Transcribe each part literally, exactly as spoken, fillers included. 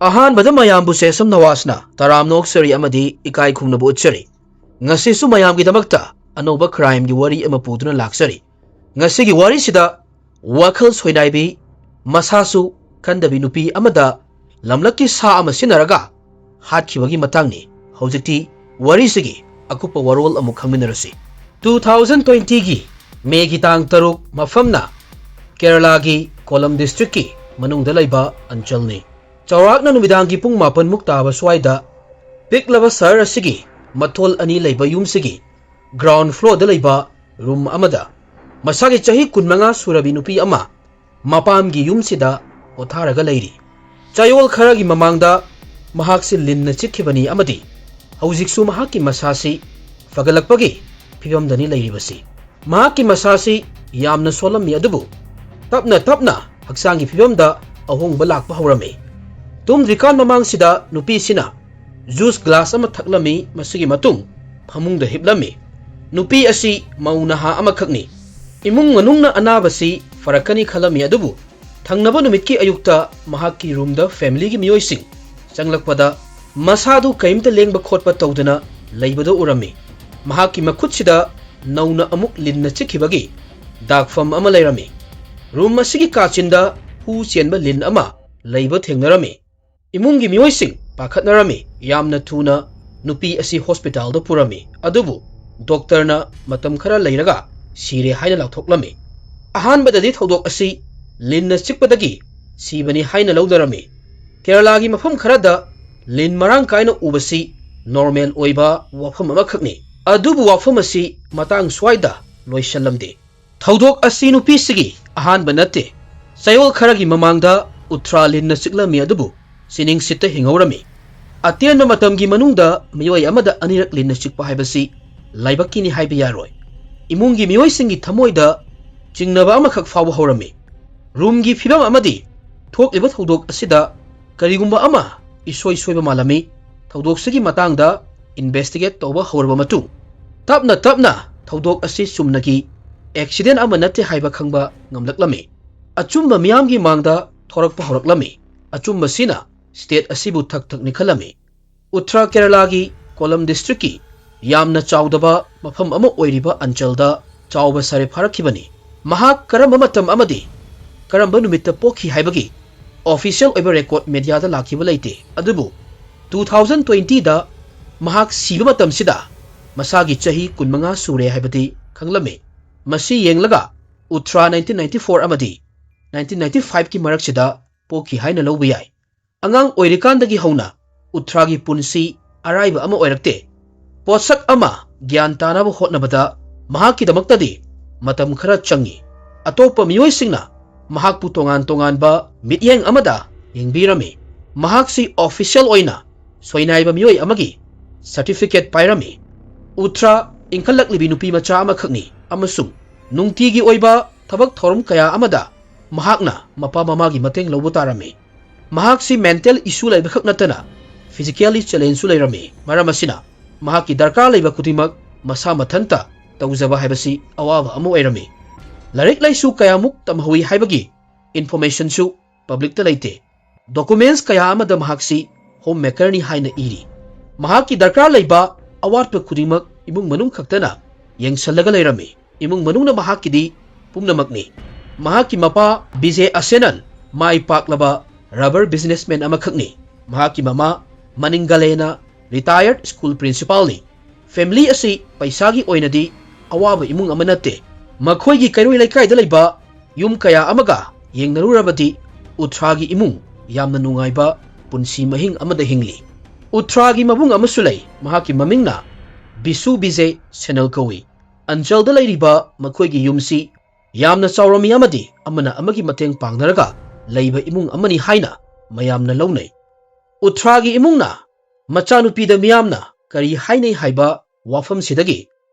ꯑꯍꯥꯟꯕꯗ ꯃꯌꯥꯝꯕꯨ ꯁꯦꯁꯝ ꯅꯋꯥꯖꯅ ꯇꯔꯥꯝꯅ ꯑꯣꯛꯆꯔꯤ ꯑꯃꯗꯤ ꯏꯀꯥꯏ ꯈꯨꯝꯅꯕ ꯎꯠꯆꯔꯤ꯫ ꯉꯁꯤꯁꯨ ꯃꯌꯥꯝꯒꯤꯗꯃꯛꯇ ꯑꯅꯧꯕ crimeꯒꯤ ꯋꯥꯔꯤ ꯑꯃ ꯄꯨꯗꯨꯅ ꯂꯥꯛꯆꯔꯤ꯫ ꯉꯁꯤꯒꯤ ꯋꯥꯔꯤꯁꯤꯗ ꯋꯥꯈꯜ ꯁꯣꯏꯅꯥꯏꯕꯤ, ꯃꯁꯥꯁꯨ ꯈꯟꯗꯕꯤ ꯅꯨꯄꯤ ꯑꯃꯗ ꯂꯝꯂꯛꯀꯤ ꯁꯥ ꯑꯃ ꯁꯤꯟꯅꯔꯒ ꯍꯥꯠꯈꯤꯕꯒꯤ ꯃꯇꯥꯡꯅꯤ꯫ ꯍꯧꯖꯤꯛꯇꯤ ꯋꯥꯔꯤꯁꯤꯒꯤ ꯑꯀꯨꯞꯄ ꯋꯥꯔꯣꯜ ꯑꯃꯨꯛ ꯈꯪꯃꯤꯟꯅꯔꯁꯤ꯫ Two thousand twentyꯒꯤ Mayꯒꯤ ꯇꯥꯡ ꯇꯔꯨꯛ, ꯃꯐꯝꯅ ꯀꯦꯔꯂꯥꯒꯤ ꯀꯣꯂꯝ districtꯀꯤ ꯃꯅꯨꯡꯗ ꯂꯩꯕ ꯑꯟꯆꯜꯅꯤ꯫ ꯆꯥꯎꯔꯥꯛꯅ ꯅꯨꯃꯤꯗꯥꯡꯒꯤ ꯄꯨꯡ ꯃꯥꯄꯟꯃꯨꯛ ꯇꯥꯕ ꯁ꯭ꯋꯥꯏꯗ ꯄꯤꯛꯂꯕ ꯁꯍꯔ ꯑꯁꯤꯒꯤ ꯃꯊꯣꯜ ꯑꯅꯤ ꯂꯩꯕ ꯌꯨꯝꯁꯤꯒꯤ ground floorꯗ ꯂꯩꯕ room ꯑꯃꯗ ꯃꯁꯥꯒꯤ ꯆꯍꯤ ꯀꯨꯟꯃꯉꯥ ꯁꯨꯔꯕꯤ ꯅꯨꯄꯤ ꯑꯃ ꯃꯄꯥꯝꯒꯤ ꯌꯨꯝꯁꯤꯗ ꯄꯣꯊꯥꯔꯒ ꯂꯩꯔꯤ꯫ ꯆꯌꯣꯜ ꯈꯔꯒꯤ ꯃꯃꯥꯡꯗ ꯃꯍꯥꯛꯁꯤ ꯂꯤꯟꯅ ꯆꯤꯛꯈꯤꯕꯅꯤ ꯑꯃꯗꯤ ꯍꯧꯖꯤꯛꯁꯨ ꯃꯍꯥꯛꯀꯤ ꯃꯁꯥꯁꯤ ꯐꯒꯠꯂꯛꯄꯒꯤ ꯐꯤꯕꯝꯗꯅꯤ ꯂꯩꯔꯤꯕꯁꯤ꯫ ꯃꯍꯥꯛꯀꯤ ꯃꯁꯥꯁꯤ ꯌꯥꯝꯅ ꯁꯣꯜꯂꯝꯃꯤ, ꯑꯗꯨꯕꯨ ꯇꯞꯅ ꯇꯞꯅ ꯍꯛꯆꯥꯡꯒꯤ ꯐꯤꯕꯝꯗ ꯑꯍꯣꯡꯕ ꯂꯥꯛꯄ ꯍꯧꯔꯝꯃꯤ꯫ ꯇꯨꯝꯗ꯭ꯔꯤꯀꯥꯟ ꯃꯃꯥꯡꯁꯤꯗ ꯅꯨꯄꯤꯁꯤꯅ juice glass ꯑꯃ ꯊꯛꯂꯝꯃꯤ꯫ ꯃꯁꯤꯒꯤ ꯃꯇꯨꯡ ꯐꯃꯨꯡꯗ ꯍꯤꯞꯂꯝꯃꯤ꯫ ꯅꯨꯄꯤ ꯑꯁꯤ ꯃꯧ ꯅꯍꯥ ꯑꯃꯈꯛꯅꯤ꯫ ꯏꯃꯨꯡ ꯃꯅꯨꯡꯅ ꯑꯅꯥꯕꯁꯤ ꯐꯔꯛꯀꯅꯤ ꯈꯜꯂꯝꯃꯤ, ꯑꯗꯨꯕꯨ ꯊꯪꯅꯕ ꯅꯨꯃꯤꯠꯀꯤ ꯑꯌꯨꯛꯇ ꯃꯍꯥꯛꯀꯤ roomꯗ familyꯒꯤ ꯃꯤꯑꯣꯏꯁꯤꯡ ꯆꯪꯂꯛꯄꯗ ꯃꯁꯥꯗꯨ ꯀꯔꯤꯝꯇ ꯂꯦꯡꯕ ꯈꯣꯠꯄ ꯇꯧꯗꯅ ꯂꯩꯕꯗꯨ ꯎꯔꯝꯃꯤ꯫ ꯃꯍꯥꯛꯀꯤ ꯃꯈꯨꯠꯁꯤꯗ ꯅꯧꯅ ꯑꯃꯨꯛ ꯂꯤꯟꯅ ꯆꯤꯛꯈꯤꯕꯒꯤ ꯗꯥꯛꯐꯝ ꯑꯃ ꯂꯩꯔꯝꯃꯤ꯫ Room ꯑꯁꯤꯒꯤ ꯀꯥꯆꯤꯟꯗ ꯍꯨ ꯆꯦꯟꯕ ꯂꯤꯟ ꯑꯃ ꯂꯩꯕ ꯊꯦꯡꯅꯔꯝꯃꯤ꯫ ꯏꯃꯨꯡꯒꯤ ꯃꯤꯑꯣꯏꯁꯤꯡ ꯄꯥꯈꯠꯅꯔꯝꯃꯤ꯫ ꯌꯥꯝꯅ ꯊꯨꯅ ꯅꯨꯄꯤ ꯑꯁꯤ hospitalꯗ ꯄꯨꯔꯝꯃꯤ, ꯑꯗꯨꯕꯨ doctorꯅ ꯃꯇꯝ ꯈꯔ ꯂꯩꯔꯒ ꯁꯤꯔꯦ ꯍꯥꯏꯅ ꯂꯥꯎꯊꯣꯛꯂꯝꯃꯤ꯫ ꯑꯍꯥꯟꯕꯗꯗꯤ ꯊꯧꯗꯣꯛ ꯑꯁꯤ ꯂꯤꯟꯅ ꯆꯤꯛꯄꯗꯒꯤ ꯁꯤꯕꯅꯤ ꯍꯥꯏꯅ ꯂꯧꯅꯔꯝꯃꯤ꯫ ꯀꯦꯔꯂꯥꯒꯤ ꯃꯐꯝ ꯈꯔꯗ ꯂꯤꯟ ꯃꯔꯥꯡ ꯀꯥꯏꯅ ꯎꯕꯁꯤ normal ꯑꯣꯏꯕ ꯋꯥꯐꯝ ꯑꯃꯈꯛꯅꯤ꯫ ꯑꯗꯨꯕꯨ ꯋꯥꯐꯝ ꯑꯁꯤ ꯃꯇꯥꯡ ꯁ꯭ꯋꯥꯏꯗ ꯂꯣꯏꯁꯤꯜꯂꯝꯗꯦ꯫ ꯊꯧꯗꯣꯛ ꯑꯁꯤ ꯅꯨꯄꯤꯁꯤꯒꯤ ꯑꯍꯥꯟꯕ ꯅꯠꯇꯦ꯫ ꯆꯌꯣꯜ ꯈꯔꯒꯤ ꯃꯃꯥꯡꯗ ꯎꯇ꯭ꯔꯥ ꯂꯤꯟꯅ ꯆꯤꯛꯂꯝꯃꯤ, ꯑꯗꯨꯕꯨ ꯁꯤꯅꯤꯡꯁꯤꯠꯇ ꯍꯤꯡꯍꯧꯔꯝꯃꯤ꯫ ꯑꯇꯦꯟꯕ ꯃꯇꯝꯒꯤ ꯃꯅꯨꯡꯗ ꯃꯤꯑꯣꯏ ꯑꯃꯗ ꯑꯅꯤꯔꯛ ꯂꯤꯟꯅ ꯆꯤꯛꯄ ꯍꯥꯏꯕꯁꯤ ꯂꯥꯏꯕꯛꯀꯤꯅꯤ ꯍꯥꯏꯕ ꯌꯥꯔꯣꯏ꯫ ꯏꯃꯨꯡꯒꯤ ꯃꯤꯑꯣꯏꯁꯤꯡꯒꯤ ꯊꯃꯣꯏꯗ ꯆꯤꯡꯅꯕ ꯑꯃꯈꯛ ꯐꯥꯎꯕ ꯍꯧꯔꯝꯃꯤ꯫ Roomꯒꯤ ꯐꯤꯕꯝ ꯑꯃꯗꯤ ꯊꯣꯛꯂꯤꯕ ꯊꯧꯗꯣꯛ ꯑꯁꯤꯗ ꯀꯔꯤꯒꯨꯝꯕ ꯑꯃ ꯏꯁꯣꯏ ꯁꯣꯏꯕ ꯃꯥꯜꯂꯝꯃꯤ꯫ ꯊꯧꯗꯣꯛꯁꯤꯒꯤ ꯃꯇꯥꯡꯗ investigate ꯇꯧꯕ ꯍꯧꯔꯕ ꯃꯇꯨꯡ, ꯇꯞꯅ ꯇꯞꯅ ꯊꯧꯗꯣꯛ ꯑꯁꯤ ꯆꯨꯝꯅꯒꯤ accident ꯑꯃ ꯅꯠꯇꯦ ꯍꯥꯏꯕ ꯈꯪꯕ ꯉꯝꯂꯛꯂꯝꯃꯤ꯫ ꯑꯆꯨꯝꯕ ꯃꯤꯌꯥꯝꯒꯤ ꯃꯥꯡꯗ ꯊꯣꯔꯛꯄ ꯍꯧꯔꯛꯂꯝꯃꯤ꯫ ꯑꯆꯨꯝꯕꯁꯤꯅ ꯁ꯭ꯇꯦꯠ ꯑꯁꯤꯕꯨ ꯊꯛ ꯊꯛꯅꯤ ꯈꯜꯂꯝꯃꯤ꯫ ꯎꯠꯇ꯭ꯔꯥ ꯀꯦꯔꯂꯥꯒꯤ ꯀꯣꯂꯝ ꯗꯤꯁꯇ꯭ꯔꯤꯛꯀꯤ ꯌꯥꯝꯅ ꯆꯥꯎꯗꯕ ꯃꯐꯝ ꯑꯃ ꯑꯣꯏꯔꯤꯕ ꯑꯟꯆꯜꯗ ꯆꯥꯎꯕ ꯁꯥꯔꯦ ꯐꯥꯔꯛꯈꯤꯕꯅꯤ꯫ ꯃꯍꯥꯛ ꯀꯔꯝꯕ ꯃꯇꯝ ꯑꯃꯗꯤ ꯀꯔꯝꯕ ꯅꯨꯃꯤꯠꯇ ꯄꯣꯛꯈꯤ ꯍꯥꯏꯕꯒꯤ ꯑꯣꯐꯤꯁꯤꯌꯦꯜ ꯑꯣꯏꯕ ꯔꯦꯀꯣꯔꯗ ꯃꯦꯗꯤꯌꯥꯗ ꯂꯥꯛꯈꯤꯕ ꯂꯩꯇꯦ, ꯑꯗꯨꯕꯨ ꯇꯨ ꯊꯥꯎꯖꯟ ꯇ꯭ꯋꯦꯟꯇꯤꯗ ꯃꯍꯥꯛ ꯁꯤꯕ ꯃꯇꯝꯁꯤꯗ ꯃꯁꯥꯒꯤ ꯆꯍꯤ ꯀꯨꯟꯃꯉꯥ ꯁꯨꯔꯦ ꯍꯥꯏꯕꯗꯤ ꯈꯪꯂꯝꯃꯤ꯫ ꯃꯁꯤ ꯌꯦꯡꯂꯒ ꯎꯠꯇ꯭ꯔꯥ ꯅꯥꯏꯟꯇꯤꯟ ꯅꯥꯏꯟꯇꯤ ꯐꯣꯔ ꯑꯃꯗꯤ ꯅꯥꯏꯟꯇꯤꯟ ꯅꯥꯏꯟꯇꯤ ꯐꯥꯏꯚꯀꯤ ꯃꯔꯛꯁꯤꯗ ꯄꯣꯛꯈꯤ ꯍꯥꯏꯅ ꯂꯧꯕ ꯌꯥꯏ꯫ ꯑꯉꯥꯡ ꯑꯣꯏꯔꯤꯀꯥꯟꯗꯒꯤ ꯍꯧꯅ ꯎꯠꯇ꯭ꯔꯥꯒꯤ ꯄꯨꯟꯁꯤ ꯑꯔꯥꯏꯕ ꯑꯃ ꯑꯣꯏꯔꯛꯇꯦ꯫ ꯄꯣꯠꯁꯛ ꯑꯃ ꯒ꯭ꯌꯥꯟ ꯇꯥꯅꯕ ꯍꯣꯠꯅꯕꯗ ꯃꯍꯥꯛꯀꯤꯗꯃꯛꯇꯗꯤ ꯃꯇꯝ ꯈꯔ ꯆꯪꯏ꯫ ꯑꯇꯣꯞꯄ ꯃꯤꯑꯣꯏꯁꯤꯡꯅ ꯃꯍꯥꯛꯄꯨ ꯇꯣꯉꯥꯟ ꯇꯣꯉꯥꯟꯕ ꯃꯤꯠꯌꯦꯡ ꯑꯃꯗ ꯌꯦꯡꯕꯤꯔꯝꯃꯤ꯫ ꯃꯍꯥꯛꯁꯤ ꯑꯣꯐꯤꯁꯤꯌꯦꯜ ꯑꯣꯏꯅ ꯁꯣꯏꯅꯥꯏꯕ ꯃꯤꯑꯣꯏ ꯑꯃꯒꯤ ꯁꯔꯇꯤꯐꯤꯀꯦꯠ ꯄꯥꯏꯔꯝꯃꯤ꯫ ꯎꯠꯇ꯭ꯔꯥ ꯏꯟꯈꯠꯂꯛꯂꯤꯕꯤ ꯅꯨꯄꯤ ꯃꯆꯥ ꯑꯃꯈꯛꯅꯤ ꯑꯃꯁꯨꯡ ꯅꯨꯡꯇꯤꯒꯤ ꯑꯣꯏꯕ ꯊꯕꯛ ꯊꯧꯔꯝ ꯀꯌꯥ ꯑꯃꯗ ꯃꯍꯥꯛꯅ ꯃꯄꯥ ꯃꯃꯥꯒꯤ ꯃꯇꯦꯡ ꯂꯧꯕ ꯇꯥꯔꯝꯃꯤ꯫ ꯃꯍꯥꯛꯁꯤ ꯃꯦꯟꯇꯦꯜ ꯏꯁꯨ ꯂꯩꯕꯈꯛ ꯅꯠꯇꯅ ꯐꯤꯖꯤꯀꯦꯜꯂꯤ ꯆꯦꯂꯦꯟꯖꯁꯨ ꯂꯩꯔꯝꯃꯤ꯫ ꯃꯔꯝ ꯑꯁꯤꯅ ꯃꯍꯥꯛꯀꯤ ꯗꯔꯀꯥꯔ ꯂꯩꯕ ꯈꯨꯗꯤꯡꯃꯛ ꯃꯁꯥ ꯃꯊꯟꯇ ꯇꯧꯖꯕ ꯍꯥꯏꯕꯁꯤ ꯑꯋꯥꯕ ꯑꯃ ꯑꯣꯏꯔꯝꯃꯤ꯫ ꯂꯥꯏꯔꯤꯛ ꯂꯥꯏꯁꯨ ꯀꯌꯥꯃꯨꯛ ꯇꯝꯍꯧꯏ ꯍꯥꯏꯕꯒꯤ ꯏꯟꯐꯣꯔꯃꯦꯁꯟꯁꯨ ꯄꯕ꯭ꯂꯤꯛꯇ ꯂꯩꯇꯦ꯫ ꯗꯣꯀꯨꯃꯦꯟꯠꯁ ꯀꯌꯥ ꯑꯃꯗ ꯃꯍꯥꯛꯁꯤ ꯍꯣꯝ ꯃꯦꯀꯔꯅꯤ ꯍꯥꯏꯅ ꯏꯔꯤ꯫ ꯃꯍꯥꯛꯀꯤ ꯗꯔꯀꯥꯔ ꯂꯩꯕ ꯑꯋꯥꯠꯄ ꯈꯨꯗꯤꯡꯃꯛ ꯏꯃꯨꯡ ꯃꯅꯨꯡ ꯈꯛꯇꯅ ꯌꯦꯡꯁꯜꯂꯒ ꯂꯩꯔꯝꯃꯤ꯫ ꯏꯃꯨꯡ ꯃꯅꯨꯡꯅ ꯃꯍꯥꯛꯀꯤꯗꯤ ꯄꯨꯝꯅꯃꯛꯅꯤ꯫ ꯃꯍꯥꯛꯀꯤ ꯃꯄꯥ ꯕꯤꯖꯦ ꯑꯁꯦꯅꯟ ꯃꯥꯏ ꯄꯥꯛꯂꯕ ꯔꯕꯔ ꯕꯤꯖꯤꯅꯦꯁꯃꯦꯟ ꯑꯃꯈꯛꯅꯤ꯫ ꯃꯍꯥꯛꯀꯤ ꯃꯃꯥ ꯃꯅꯤꯡꯒꯂꯦꯅ ꯔꯤꯇꯥꯌꯔꯗ ꯁ꯭ꯀꯨꯜ ꯄ꯭ꯔꯤꯟꯁꯤꯄꯥꯜꯅꯤ꯫ ꯐꯦꯃꯤꯂꯤ ꯑꯁꯤ ꯄꯩꯁꯥꯒꯤ ꯑꯣꯏꯅꯗꯤ ꯑꯋꯥꯕ ꯏꯃꯨꯡ ꯑꯃ ꯅꯠꯇꯦ꯫ ꯃꯈꯣꯏꯒꯤ ꯀꯩꯔꯣꯏ ꯂꯩꯀꯥꯏꯗ ꯂꯩꯕ ꯌꯨꯝ ꯀꯌꯥ ꯑꯃꯒ ꯌꯦꯡꯅꯔꯨꯔꯕꯗꯤ ꯎꯠꯇ꯭ꯔꯥꯒꯤ ꯏꯃꯨꯡ ꯌꯥꯝꯅ ꯅꯨꯡꯉꯥꯏꯕ ꯄꯨꯟꯁꯤ ꯃꯍꯤꯡ ꯑꯃꯗ ꯍꯤꯡꯂꯤ꯫ ꯎꯠꯇ꯭ꯔꯥꯒꯤ ꯃꯕꯨꯡ ꯑꯃꯁꯨ ꯂꯩ꯫ ꯃꯍꯥꯛꯀꯤ ꯃꯃꯤꯡꯅ ꯕꯤꯁꯨ ꯕꯤꯖꯦ ꯁꯦꯅꯜ ꯀꯧꯏ꯫ ꯑꯟꯆꯜꯗ ꯂꯩꯔꯤꯕ ꯃꯈꯣꯏꯒꯤ ꯌꯨꯝꯁꯤ ꯌꯥꯝꯅ ꯆꯥꯎꯔꯝꯃꯤ ꯑꯃꯗꯤ ꯑꯃꯅ ꯑꯃꯒꯤ ꯃꯇꯦꯡ ꯄꯥꯡꯅꯔꯒ ꯂꯩꯕ ꯏꯃꯨꯡ ꯑꯃꯅꯤ ꯍꯥꯏꯅ ꯃꯌꯥꯝꯅ ꯂꯧꯅꯩ꯫ ꯎꯠꯇ꯭ꯔꯥꯒꯤ ꯏꯃꯨꯡꯅ ꯃꯆꯥꯅꯨꯄꯤꯗ ꯃꯤꯌꯥꯝꯅ ꯀꯔꯤ ꯍꯥꯏꯅꯩ ꯍꯥꯏꯕ ꯋꯥꯐꯝꯁꯤꯗꯒꯤ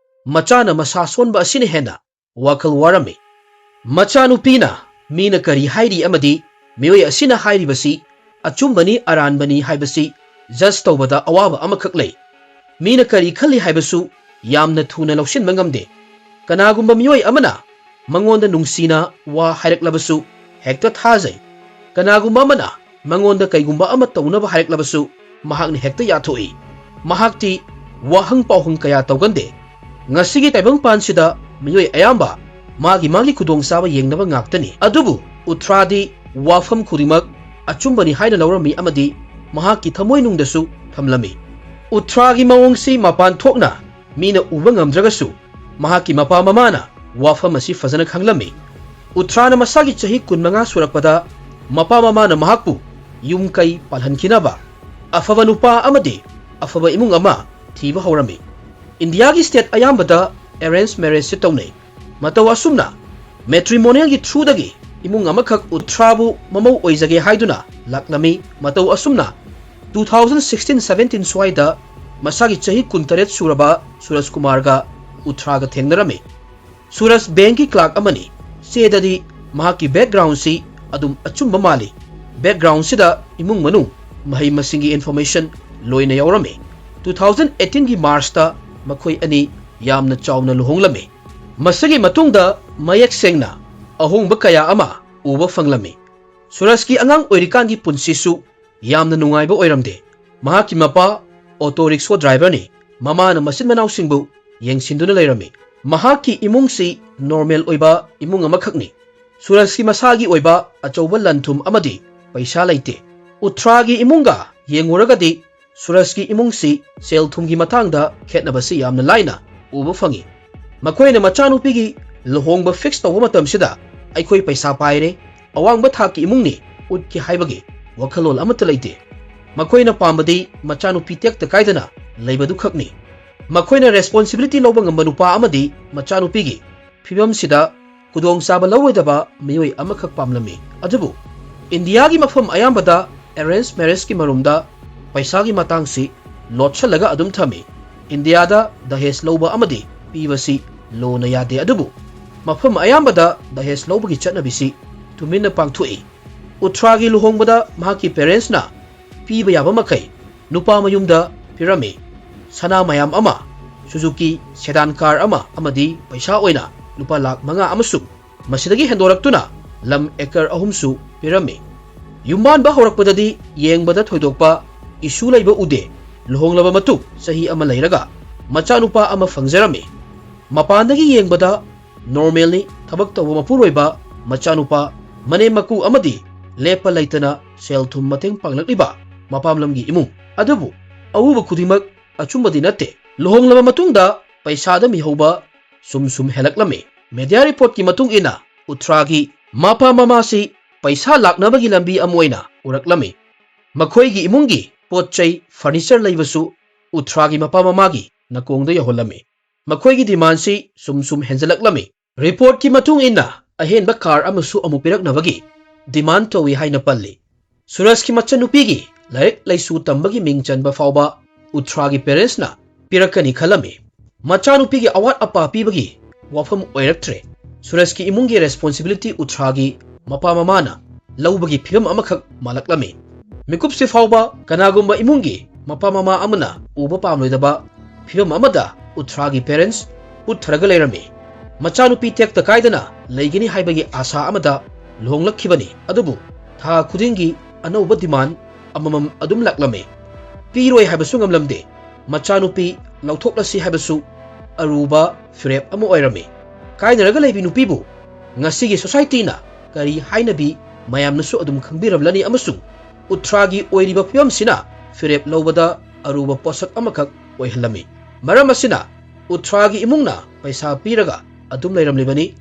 ꯃꯆꯥꯅ ꯃꯁꯥ ꯁꯣꯟꯕ ꯑꯁꯤꯅ ꯍꯦꯟꯅ ꯋꯥꯈꯜ ꯋꯥꯔꯝꯃꯤ꯫ ꯃꯆꯥꯅꯨꯄꯤꯅ ꯃꯤꯅ ꯀꯔꯤ ꯍꯥꯏꯔꯤ ꯑꯃꯗꯤ ꯃꯤꯑꯣꯏ ꯑꯁꯤꯅ ꯍꯥꯏꯔꯤꯕꯁꯤ ꯑꯆꯨꯝꯕꯅꯤ ꯑꯔꯥꯟꯕꯅꯤ ꯍꯥꯏꯕꯁꯤ ꯖꯖ ꯇꯧꯕꯗ ꯑꯋꯥꯕ ꯑꯃꯈꯛ ꯂꯩ꯫ ꯃꯤꯅ ꯀꯔꯤ ꯈꯜꯂꯤ ꯍꯥꯏꯕꯁꯨ ꯌꯥꯝꯅ ꯊꯨꯅ ꯂꯧꯁꯤꯟꯕ ꯉꯝꯗꯦ꯫ ꯀꯅꯥꯒꯨꯝꯕ ꯃꯤꯑꯣꯏ ꯑꯃꯅ ꯃꯉꯣꯟꯗ ꯅꯨꯡꯁꯤꯅ ꯋꯥ ꯍꯥꯏꯔꯛꯂꯕꯁꯨ ꯍꯦꯛꯇ ꯊꯥꯖꯩ꯫ ꯀꯅꯥꯒꯨꯝꯕ ꯑꯃꯅ ꯃꯉꯣꯟꯗ ꯀꯩꯒꯨꯝꯕ ꯑꯃ ꯇꯧꯅꯕ ꯍꯥꯏꯔꯛꯂꯕꯁꯨ ꯃꯍꯥꯛꯅ ꯍꯦꯛꯇ ꯌꯥꯊꯣꯛꯏ꯫ ꯃꯍꯥꯛꯇꯤ ꯋꯥꯍꯪ ꯄꯥꯎꯍꯪ ꯀꯌꯥ ꯇꯧꯒꯟꯗꯦ꯫ ꯉꯁꯤꯒꯤ ꯇꯥꯏꯕꯪꯄꯥꯟꯁꯤꯗ ꯃꯤꯑꯣꯏ ꯑꯌꯥꯝꯕ ꯃꯥꯒꯤ ꯃꯥꯒꯤ ꯈꯨꯗꯣꯡꯆꯥꯕ ꯌꯦꯡꯅꯕ ꯉꯥꯛꯇꯅꯤ꯫ ꯑꯗꯨꯕꯨ ꯎꯊ꯭ꯔꯥꯗꯤ ꯋꯥꯐꯝ ꯈꯨꯗꯤꯡꯃꯛ ꯑꯆꯨꯝꯕꯅꯤ ꯍꯥꯏꯅ ꯂꯧꯔꯝꯃꯤ ꯑꯃꯗꯤ ꯃꯍꯥꯛꯀꯤ ꯊꯃꯣꯏꯅꯨꯡꯗꯁꯨ ꯊꯝꯂꯝꯃꯤ꯫ ꯎꯊ꯭ꯔꯥꯒꯤ ꯃꯑꯣꯡꯁꯤ ꯃꯄꯥꯟ ꯊꯣꯛꯅ ꯃꯤꯅ ꯎꯕ ꯉꯝꯗ꯭ꯔꯒꯁꯨ ꯃꯍꯥꯛꯀꯤ ꯃꯄꯥ ꯃꯃꯥꯅ ꯋꯥꯐꯝ ꯑꯁꯤ ꯐꯖꯅ ꯈꯪꯂꯝꯃꯤ꯫ ꯎꯊ꯭ꯔꯥꯅ ꯃꯁꯥꯒꯤ ꯆꯍꯤ ꯀꯨꯟꯃꯉꯥ ꯁꯨꯔꯛꯄꯗ ꯃꯄꯥ ꯃꯃꯥꯅ ꯃꯍꯥꯛꯄꯨ ꯌꯨꯝ ꯀꯩ ꯄꯥꯜꯍꯟꯈꯤꯅꯕ ꯑꯐꯕ ꯅꯨꯄꯥ ꯑꯃꯗꯤ ꯑꯐꯕ ꯏꯃꯨꯡ ꯑꯃ ꯊꯤꯕ ꯍꯧꯔꯝꯃꯤ꯫ ꯏꯟꯗꯤꯌꯥꯒꯤ state ꯑꯌꯥꯝꯕꯗ arrange marriageꯁꯦ ꯇꯧꯅꯩ꯫ ꯃꯇꯧ ꯑꯁꯨꯝꯅ matrimonialꯒꯤ throughꯗꯒꯤ ꯏꯃꯨꯡ ꯑꯃꯈꯛ ꯎꯊ꯭ꯔꯥꯕꯨ ꯃꯃꯧ ꯑꯣꯏꯖꯒꯦ ꯍꯥꯏꯗꯨꯅ ꯂꯥꯛꯂꯝꯃꯤ꯫ ꯃꯇꯧ ꯑꯁꯨꯝꯅ two thousand sixteen seventeen ꯁ꯭ꯋꯥꯏꯗ ꯃꯁꯥꯒꯤ ꯆꯍꯤ ꯀꯨꯟꯇꯔꯦꯠ ꯁꯨꯔꯕ ꯁꯨꯔꯖ ꯀꯨꯃꯥꯔꯒ ꯎꯊ꯭ꯔꯥꯒ ꯊꯦꯡꯅꯔꯝꯃꯤ꯫ ꯁꯨꯔꯖ bankꯀꯤ clerk ꯑꯃꯅꯤ꯫ ꯆꯦꯗꯗꯤ ꯃꯍꯥꯛꯀꯤ backgroundꯁꯤ ꯑꯗꯨꯝ ꯑꯆꯨꯝꯕ ꯃꯥꯜꯂꯤ꯫ Backgroundꯁꯤꯗ ꯏꯃꯨꯡ ꯃꯅꯨꯡ, ꯃꯍꯩ ꯃꯁꯤꯡꯒꯤ information ꯂꯣꯏꯅ ꯌꯥꯎꯔꯝꯃꯤ꯫ Two thousand eighteenꯒꯤ Marchꯇ ꯃꯈꯣꯏ ꯑꯅꯤ ꯌꯥꯝꯅ ꯆꯥꯎꯅ ꯂꯨꯍꯣꯡꯂꯝꯃꯤ꯫ ꯃꯁꯤꯒꯤ ꯃꯇꯨꯡꯗ ꯃꯌꯦꯛ ꯁꯦꯡꯅ ꯑꯍꯣꯡꯕ ꯀꯌꯥ ꯑꯃ ꯎꯕ ꯐꯪꯂꯝꯃꯤ꯫ ꯁꯨꯔꯖꯀꯤ ꯑꯉꯥꯡ ꯑꯣꯏꯔꯤꯀꯥꯟꯒꯤ ꯄꯨꯟꯁꯤꯁꯨ ꯌꯥꯝꯅ ꯅꯨꯡꯉꯥꯏꯕ ꯑꯣꯏꯔꯝꯗꯦ꯫ ꯃꯍꯥꯛꯀꯤ ꯃꯄꯥ auto rickshaw driverꯅꯤ꯫ ꯃꯃꯥꯅ ꯃꯆꯤꯟ ꯃꯅꯥꯎꯁꯤꯡꯕꯨ ꯌꯦꯡꯁꯤꯟꯗꯨꯅ ꯂꯩꯔꯝꯃꯤ꯫ ꯃꯍꯥꯛꯀꯤ ꯏꯃꯨꯡꯁꯤ normal ꯑꯣꯏꯕ ꯏꯃꯨꯡ ꯑꯃꯈꯛꯅꯤ꯫ ꯁꯨꯔꯖꯀꯤ ꯃꯁꯥꯒꯤ ꯑꯣꯏꯕ ꯑꯆꯧꯕ ꯂꯟ ꯊꯨꯝ ꯑꯃꯗꯤ ꯄꯩꯁꯥ ꯂꯩꯇꯦ꯫ ꯎꯊ꯭ꯔꯥꯒꯤ ꯏꯃꯨꯡꯒ ꯌꯦꯡꯉꯨꯔꯒꯗꯤ ꯁꯨꯔꯖꯀꯤ ꯏꯃꯨꯡꯁꯤ ꯁꯦꯜ ꯊꯨꯝꯒꯤ ꯃꯇꯥꯡꯗ ꯈꯦꯠꯅꯕꯁꯤ ꯌꯥꯝꯅ ꯂꯥꯏꯅ ꯎꯕ ꯐꯪꯏ꯫ ꯃꯈꯣꯏꯅ ꯃꯆꯥꯅꯨꯄꯤꯒꯤ ꯂꯨꯍꯣꯡꯕ fix ꯇꯧꯕ ꯃꯇꯝꯁꯤꯗ "ꯑꯩꯈꯣꯏ ꯄꯩꯁꯥ ꯄꯥꯏꯔꯦ, ꯑꯋꯥꯡꯕ ꯊꯥꯛꯀꯤ ꯏꯃꯨꯡꯅꯤ" ꯎꯠꯀꯦ ꯍꯥꯏꯕꯒꯤ ꯋꯥꯈꯜꯂꯣꯟ ꯑꯃꯠꯇ ꯂꯩꯇꯦ꯫ ꯃꯈꯣꯏꯅ ꯄꯥꯝꯕꯗꯤ ꯃꯆꯥꯅꯨꯄꯤ ꯇꯦꯛꯇ ꯀꯥꯏꯗꯅ ꯂꯩꯕꯗꯨ ꯈꯛꯅꯤ꯫ ꯃꯈꯣꯏꯅ responsibility ꯂꯧꯕ ꯉꯝꯕ ꯅꯨꯄꯥ ꯑꯃꯗꯤ ꯃꯆꯥꯅꯨꯄꯤꯒꯤ ꯐꯤꯕꯝꯁꯤꯗ ꯈꯨꯗꯣꯡꯆꯥꯕ ꯂꯧꯔꯣꯏꯗꯕ ꯃꯤꯑꯣꯏ ꯑꯃꯈꯛ ꯄꯥꯝꯂꯝꯃꯤ꯫ ꯑꯗꯨꯕꯨ ꯏꯟꯗꯤꯌꯥꯒꯤ ꯃꯐꯝ ꯑꯌꯥꯝꯕꯗ arrange marriageꯀꯤ ꯃꯔꯨꯝꯗ ꯄꯩꯁꯥꯒꯤ ꯃꯇꯥꯡꯁꯤ ꯂꯣꯠꯁꯤꯜꯂꯒ ꯑꯗꯨꯝ ꯊꯝꯃꯤ꯫ ꯏꯟꯗꯤꯌꯥꯗ ꯗꯍꯦꯖ ꯂꯧꯕ ꯑꯃꯗꯤ ꯄꯤꯕꯁꯤ lawꯅ ꯌꯥꯗꯦ, ꯑꯗꯨꯕꯨ ꯃꯐꯝ ꯑꯌꯥꯝꯕꯗ ꯗꯍꯦꯖ ꯂꯧꯕꯒꯤ ꯆꯠꯅꯕꯤꯁꯤ ꯇꯨꯃꯤꯟꯅ ꯄꯥꯡꯊꯣꯛꯏ꯫ ꯎꯊ꯭ꯔꯥꯒꯤ ꯂꯨꯍꯣꯡꯕꯗ ꯃꯍꯥꯛꯀꯤ parentsꯅ ꯄꯤꯕ ꯌꯥꯕ ꯃꯈꯩ ꯅꯨꯄꯥ ꯃꯌꯨꯝꯗ ꯄꯤꯔꯝꯃꯤ꯫ ꯁꯅꯥ ꯃꯌꯥꯝ ꯑꯃ, ꯁꯨꯖꯨꯀꯤ sedan car ꯑꯃ ꯑꯃꯗꯤ ꯄꯩꯁꯥ ꯑꯣꯏꯅ ꯂꯨꯄꯥ ꯂꯥꯈ ꯃꯉꯥ ꯑꯃꯁꯨꯡ ꯃꯁꯤꯗꯒꯤ ꯍꯦꯟꯗꯣꯔꯛꯇꯨꯅ ꯂꯝ acre ꯑꯍꯨꯝꯁꯨ ꯄꯤꯔꯝꯃꯤ꯫ ꯌꯨꯝꯕꯥꯟꯕ ꯍꯧꯔꯛꯄꯗꯗꯤ ꯌꯦꯡꯕꯗ ꯊꯣꯏꯗꯣꯛꯄ ꯏꯁꯨ ꯂꯩꯕ ꯎꯗꯦ꯫ ꯂꯨꯍꯣꯡꯂꯕ ꯃꯇꯨꯡ ꯆꯍꯤ ꯑꯃ ꯂꯩꯔꯒ ꯃꯆꯥꯅꯨꯄꯥ ꯑꯃ ꯐꯪꯖꯔꯝꯃꯤ꯫ ꯃꯄꯥꯟꯗꯒꯤ ꯌꯦꯡꯕꯗ ꯅꯣꯔꯃꯦꯜꯅꯤ꯫ ꯊꯕꯛ ꯇꯧꯕ ꯃꯄꯨꯔꯣꯏꯕ, ꯃꯆꯥꯅꯨꯄꯥ, ꯃꯅꯦꯝ ꯃꯀꯨ ꯑꯃꯗꯤ ꯂꯦꯞꯄ ꯂꯩꯇꯅ ꯁꯦꯜ ꯊꯨꯝ ꯃꯇꯦꯡ ꯄꯥꯡꯂꯛꯂꯤꯕ ꯃꯄꯥꯝꯂꯝꯒꯤ ꯏꯃꯨꯡ꯫ ꯑꯗꯨꯕꯨ ꯑꯎꯕ ꯈꯨꯗꯤꯡꯃꯛ ꯑꯆꯨꯝꯕꯗꯤ ꯅꯠꯇꯦ꯫ ꯂꯨꯍꯣꯡꯂꯕ ꯃꯇꯨꯡꯗ ꯄꯩꯁꯥꯗ ꯃꯤꯍꯧꯕ ꯁꯨꯝ ꯁꯨꯝ ꯍꯦꯜꯂꯛꯂꯝꯃꯤ꯫ ꯃꯦꯗꯤꯌꯥ ꯔꯤꯄꯣꯔꯠꯀꯤ ꯃꯇꯨꯡ ꯏꯟꯅ ꯎꯠꯊ꯭ꯔꯥꯒꯤ ꯃꯄꯥ ꯃꯃꯥꯁꯤ ꯄꯩꯁꯥ ꯂꯥꯛꯅꯕꯒꯤ ꯂꯝꯕꯤ ꯑꯃ ꯑꯣꯏꯅ ꯎꯔꯛꯂꯝꯃꯤ꯫ ꯃꯈꯣꯏꯒꯤ ꯏꯃꯨꯡꯒꯤ ꯄꯣꯠ ꯆꯩ, ꯐꯔꯅꯤꯆꯔ ꯂꯩꯕꯁꯨ ꯎꯠꯊ꯭ꯔꯥꯒꯤ ꯃꯄꯥ ꯃꯃꯥꯒꯤ ꯅꯥꯀꯣꯡꯗ ꯌꯧꯍꯜꯂꯝꯃꯤ꯫ ꯃꯈꯣꯏꯒꯤ ꯗꯤꯃꯥꯟꯁꯤ ꯁꯨꯝ ꯁꯨꯝ ꯍꯦꯟꯖꯜꯂꯛꯂꯝꯃꯤ꯫ ꯔꯤꯄꯣꯔꯠꯀꯤ ꯃꯇꯨꯡ ꯏꯟꯅ ꯑꯍꯦꯟꯕ ꯀꯥꯔ ꯑꯃꯁꯨ ꯑꯃꯨꯛ ꯄꯤꯔꯛꯅꯕꯒꯤ ꯗꯤꯃꯥꯟ ꯇꯧꯏ ꯍꯥꯏꯅ ꯄꯜꯂꯤ꯫ ꯁꯨꯔꯖꯀꯤ ꯃꯆꯟꯅꯨꯄꯤꯒꯤ ꯂꯥꯏꯔꯤꯛ ꯂꯥꯏꯁꯨ ꯇꯝꯕꯒꯤ ꯃꯤꯡ ꯆꯟꯕ ꯐꯥꯎꯕ ꯎꯠꯊ꯭ꯔꯥꯒꯤ ꯄꯦꯔꯦꯟꯁꯅ ꯄꯤꯔꯛꯀꯅꯤ ꯈꯜꯂꯝꯃꯤ꯫ ꯃꯆꯥꯅꯨꯄꯤꯒꯤ ꯑꯋꯥꯠ ꯑꯄꯥ ꯄꯤꯕꯒꯤ ꯋꯥꯐꯝ ꯑꯣꯏꯔꯛꯇ꯭ꯔꯦ꯫ ꯁꯨꯔꯖꯀꯤ ꯏꯃꯨꯡꯒꯤ ꯔꯦꯁꯄꯣꯟꯁꯤꯕꯤꯂꯤꯇꯤ ꯎꯠꯊ꯭ꯔꯥꯒꯤ ꯃꯄꯥ ꯃꯃꯥꯅ ꯂꯧꯕꯒꯤ ꯐꯤꯕꯝ ꯑꯃꯈꯛ ꯃꯥꯜꯂꯛꯂꯝꯃꯤ꯫ ꯃꯤꯀꯨꯞꯁꯤ ꯐꯥꯎꯕ ꯀꯅꯥꯒꯨꯝꯕ ꯏꯃꯨꯡꯒꯤ ꯃꯄꯥ ꯃꯃꯥ ꯑꯃꯅ ꯎꯕ ꯄꯥꯝꯂꯣꯏꯗꯕ ꯐꯤꯕꯝ ꯑꯃꯗ ꯎꯠꯊ꯭ꯔꯥꯒꯤ ꯄꯦꯔꯦꯟꯁ ꯄꯨꯠꯊꯔꯒ ꯂꯩꯔꯝꯃꯤ꯫ ꯃꯆꯥꯅꯨꯄꯤ ꯇꯦꯛꯇ ꯀꯥꯏꯗꯅ ꯂꯩꯒꯅꯤ ꯍꯥꯏꯕꯒꯤ ꯑꯥꯁꯥ ꯑꯃꯗ ꯂꯨꯍꯣꯡꯂꯛꯈꯤꯕꯅꯤ꯫ ꯑꯗꯨꯕꯨ ꯊꯥ ꯈꯨꯗꯤꯡꯒꯤ ꯑꯅꯧꯕ ꯗꯤꯃꯥꯟ ꯑꯃꯃꯝ ꯑꯗꯨꯝ ꯂꯥꯛꯂꯝꯃꯤ꯫ ꯄꯤꯔꯣꯏ ꯍꯥꯏꯕꯁꯨ ꯉꯝꯂꯝꯗꯦ꯫ ꯃꯆꯥꯅꯨꯄꯤ ꯂꯧꯊꯣꯛꯂꯁꯤ ꯍꯥꯏꯕꯁꯨ ꯑꯔꯨꯕ ꯐꯤꯔꯦꯞ ꯑꯃ ꯑꯣꯏꯔꯝꯃꯤ꯫ ꯀꯥꯏꯅꯔꯒ ꯂꯩꯕꯤ ꯅꯨꯄꯤꯕꯨ ꯉꯁꯤꯒꯤ ꯁꯣꯁꯥꯏꯇꯤꯅ ꯀꯔꯤ ꯍꯥꯏꯅꯕꯤ ꯃꯌꯥꯝꯅꯁꯨ ꯑꯗꯨꯝ ꯈꯪꯕꯤꯔꯝꯂꯅꯤ ꯑꯃꯁꯨꯡ ꯎꯠꯊ꯭ꯔꯥꯒꯤ ꯑꯣꯏꯔꯤꯕ ꯐꯤꯕꯝꯁꯤꯅ ꯐꯤꯔꯦꯞ ꯂꯧꯕꯗ ꯑꯔꯨꯕ ꯄꯣꯠꯁꯛ ꯑꯃꯈꯛ ꯑꯣꯏꯍꯜꯂꯝꯃꯤ꯫ ꯃꯔꯝ ꯑꯁꯤꯅ ꯎꯠꯊ꯭ꯔꯥꯒꯤ ꯏꯃꯨꯡꯅ ꯄꯩꯁꯥ ꯄꯤꯔꯒ ꯑꯗꯨꯝ ꯂꯩꯔꯝꯂꯤꯕꯅꯤ꯫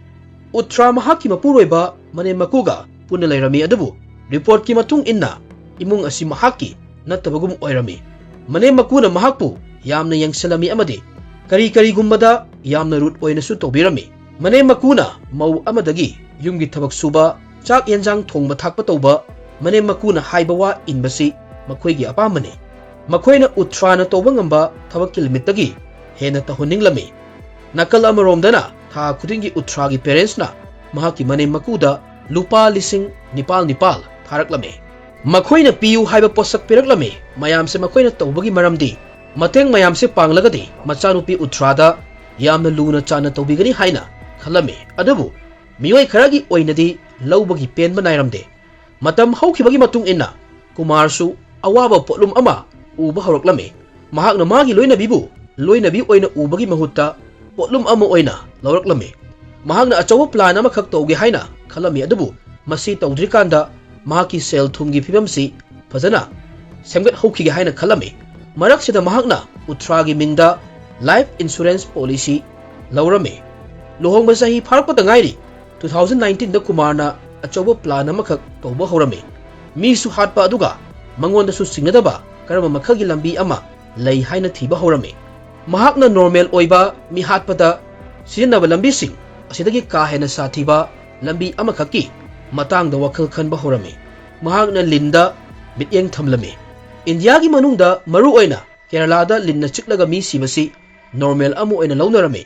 ꯎꯠꯊ꯭ꯔꯥ ꯃꯍꯥꯛꯀꯤ ꯃꯄꯨꯔꯣꯏꯕ ꯃꯅꯦꯝ ꯃꯀꯨꯒ ꯄꯨꯟꯅ ꯂꯩꯔꯝꯃꯤ, ꯑꯗꯨꯕꯨ ꯔꯤꯄꯣꯔꯠꯀꯤ ꯃꯇꯨꯡ ꯏꯟꯅ ꯏꯃꯨꯡ ꯑꯁꯤ ꯃꯍꯥꯛꯀꯤ ꯅꯠꯇꯕꯒꯨꯝ ꯑꯣꯏꯔꯝꯃꯤ꯫ ꯃꯅꯦꯝ ꯃꯀꯨꯅ ꯃꯍꯥꯛꯄꯨ ꯌꯥꯝꯅ ꯌꯦꯡꯁꯤꯜꯂꯝꯃꯤ ꯑꯃꯗꯤ ꯀꯔꯤ ꯀꯔꯤꯒꯨꯝꯕꯗ ꯌꯥꯝꯅ ꯔꯨꯠ ꯑꯣꯏꯅꯁꯨ ꯇꯧꯕꯤꯔꯝꯃꯤ꯫ ꯃꯅꯦꯝ ꯃꯀꯨꯅ ꯃꯧ ꯑꯃꯗꯒꯤ ꯌꯨꯝꯒꯤ ꯊꯕꯛ ꯁꯨꯕ, ꯆꯥꯛ ꯌꯦꯟꯖꯥꯡ ꯊꯣꯡꯕ ꯊꯥꯛꯄ ꯇꯧꯕ ꯃꯅꯦꯝ ꯃꯀꯨꯅ ꯍꯥꯏꯕ ꯋꯥ ꯏꯟꯕꯁꯤ ꯃꯈꯣꯏꯒꯤ ꯑꯄꯥꯝꯕꯅꯤ꯫ ꯃꯈꯣꯏꯅ ꯎꯠꯊ꯭ꯔꯥꯅ ꯇꯧꯕ ꯉꯝꯕ ꯊꯕꯛꯀꯤ ꯂꯤꯃꯤꯠꯇꯒꯤ ꯍꯦꯟꯅ ꯇꯧꯍꯟꯅꯤꯡꯂꯝꯃꯤ꯫ ꯅꯥꯀꯜ ꯑꯃꯔꯣꯝꯗꯅ ꯊꯥ ꯈꯨꯗꯤꯡꯒꯤ ꯎꯠꯊ꯭ꯔꯥꯒꯤ ꯄꯦꯔꯦꯟꯁꯅ ꯃꯍꯥꯛꯀꯤ ꯃꯅꯦꯝ ꯃꯀꯨꯗ ꯂꯨꯄꯥ ꯂꯤꯁꯤꯡ ꯅꯤꯄꯥꯜ ꯅꯤꯄꯥꯜ ꯊꯥꯔꯛꯂꯝꯃꯤ꯫ ꯃꯈꯣꯏꯅ ꯄꯤꯌꯨ ꯍꯥꯏꯕ ꯄꯣꯠꯁꯛ ꯄꯤꯔꯛꯂꯝꯃꯤ꯫ ꯃꯌꯥꯝꯁꯦ ꯃꯈꯣꯏꯅ ꯇꯧꯕꯒꯤ ꯃꯔꯝꯗꯤ ꯃꯇꯦꯡ ꯃꯌꯥꯝꯁꯦ ꯄꯥꯡꯂꯒꯗꯤ ꯃꯆꯥꯅꯨꯄꯤ ꯎꯠꯊ꯭ꯔꯥꯗ ꯌꯥꯝꯅ ꯂꯨꯅ ꯆꯥꯟꯅ ꯇꯧꯕꯤꯒꯅꯤ ꯍꯥꯏꯅ ꯈꯜꯂꯝꯃꯤ꯫ ꯑꯗꯨꯕꯨ ꯃꯤꯑꯣꯏ ꯈꯔꯒꯤ ꯑꯣꯏꯅꯗꯤ ꯂꯧꯕꯒꯤ ꯄꯦꯟꯕ ꯅꯥꯏꯔꯝꯗꯦ꯫ ꯃꯇꯝ ꯍꯧꯈꯤꯕꯒꯤ ꯃꯇꯨꯡ ꯏꯟꯅ ꯀꯨꯃꯥꯔꯁꯨ ꯑꯋꯥꯕ ꯄꯣꯠꯂꯨꯝ ꯑꯃ ꯎꯕ ꯍꯧꯔꯛꯂꯝꯃꯤ꯫ ꯃꯍꯥꯛꯅ ꯃꯥꯒꯤ ꯂꯣꯏꯅꯕꯤꯕꯨ ꯂꯣꯏꯅꯕꯤ ꯑꯣꯏꯅ ꯎꯕꯒꯤ ꯃꯍꯨꯠꯇ ꯄꯣꯠꯂꯨꯝ ꯑꯃ ꯑꯣꯏꯅ ꯂꯧꯔꯛꯂꯝꯃꯤ꯫ ꯃꯍꯥꯛꯅ ꯑꯆꯧꯕ plan ꯑꯃꯈꯛ ꯇꯧꯒꯦ ꯍꯥꯏꯅ ꯈꯜꯂꯝꯃꯤ, ꯑꯗꯨꯕꯨ ꯃꯁꯤ ꯇꯧꯗ꯭ꯔꯤꯀꯥꯟꯗ ꯃꯍꯥꯛꯀꯤ ꯁꯦꯜ ꯊꯨꯝꯒꯤ ꯐꯤꯕꯝꯁꯤ ꯐꯖꯅ ꯁꯦꯝꯒꯠꯍꯧꯈꯤꯒꯦ ꯍꯥꯏꯅ ꯈꯜꯂꯝꯃꯤ꯫ ꯃꯔꯛꯁꯤꯗ ꯃꯍꯥꯛꯅ ꯎꯠꯇ꯭ꯔꯥꯒꯤ ꯃꯤꯡꯗ life insurance policy ꯂꯧꯔꯝꯃꯤ꯫ ꯂꯨꯍꯣꯡꯕ ꯆꯍꯤ ꯐꯥꯔꯛꯄꯗ ꯉꯥꯏꯔꯤ two thousand nineteen ꯗ ꯀꯨꯃꯥꯔꯅ ꯑꯆꯧꯕ plan ꯑꯃꯈꯛ ꯇꯧꯕ ꯍꯧꯔꯝꯃꯤ꯫ ꯃꯤꯁꯨ ꯍꯥꯠꯄ, ꯑꯗꯨꯒ ꯃꯉꯣꯟꯗꯁꯨ ꯆꯤꯡꯅꯗꯕ ꯀꯔꯝꯕ ꯃꯈꯜꯒꯤ ꯂꯝꯕꯤ ꯑꯃ ꯂꯩ ꯍꯥꯏꯅ ꯊꯤꯕ ꯍꯧꯔꯝꯃꯤ꯫ ꯃꯍꯥꯛꯅ normal ꯑꯣꯏꯕ ꯃꯤ ꯍꯥꯠꯄꯗ ꯁꯤꯖꯤꯟꯅꯕ ꯂꯝꯕꯤꯁꯤꯡ ꯑꯁꯤꯗꯒꯤ ꯀꯥ ꯍꯦꯟꯅ ꯁꯥꯊꯤꯕ ꯂꯝꯕꯤ ꯑꯃꯈꯛꯀꯤ ꯃꯇꯥꯡꯗ ꯋꯥꯈꯜ ꯈꯟꯕ ꯍꯧꯔꯝꯃꯤ꯫ ꯃꯍꯥꯛꯅ ꯂꯤꯟꯗ ꯃꯤꯠꯌꯦꯡ ꯊꯝꯂꯝꯃꯤ꯫ ꯏꯟꯗꯤꯌꯥꯒꯤ ꯃꯅꯨꯡꯗ, ꯃꯔꯨꯑꯣꯏꯅ ꯀꯦꯔꯂꯥꯗ, ꯂꯤꯟꯅ ꯆꯤꯛꯂꯒ ꯃꯤ ꯁꯤꯕꯁꯤ normal ꯑꯃ ꯑꯣꯏꯅ ꯂꯧꯅꯔꯝꯃꯤ꯫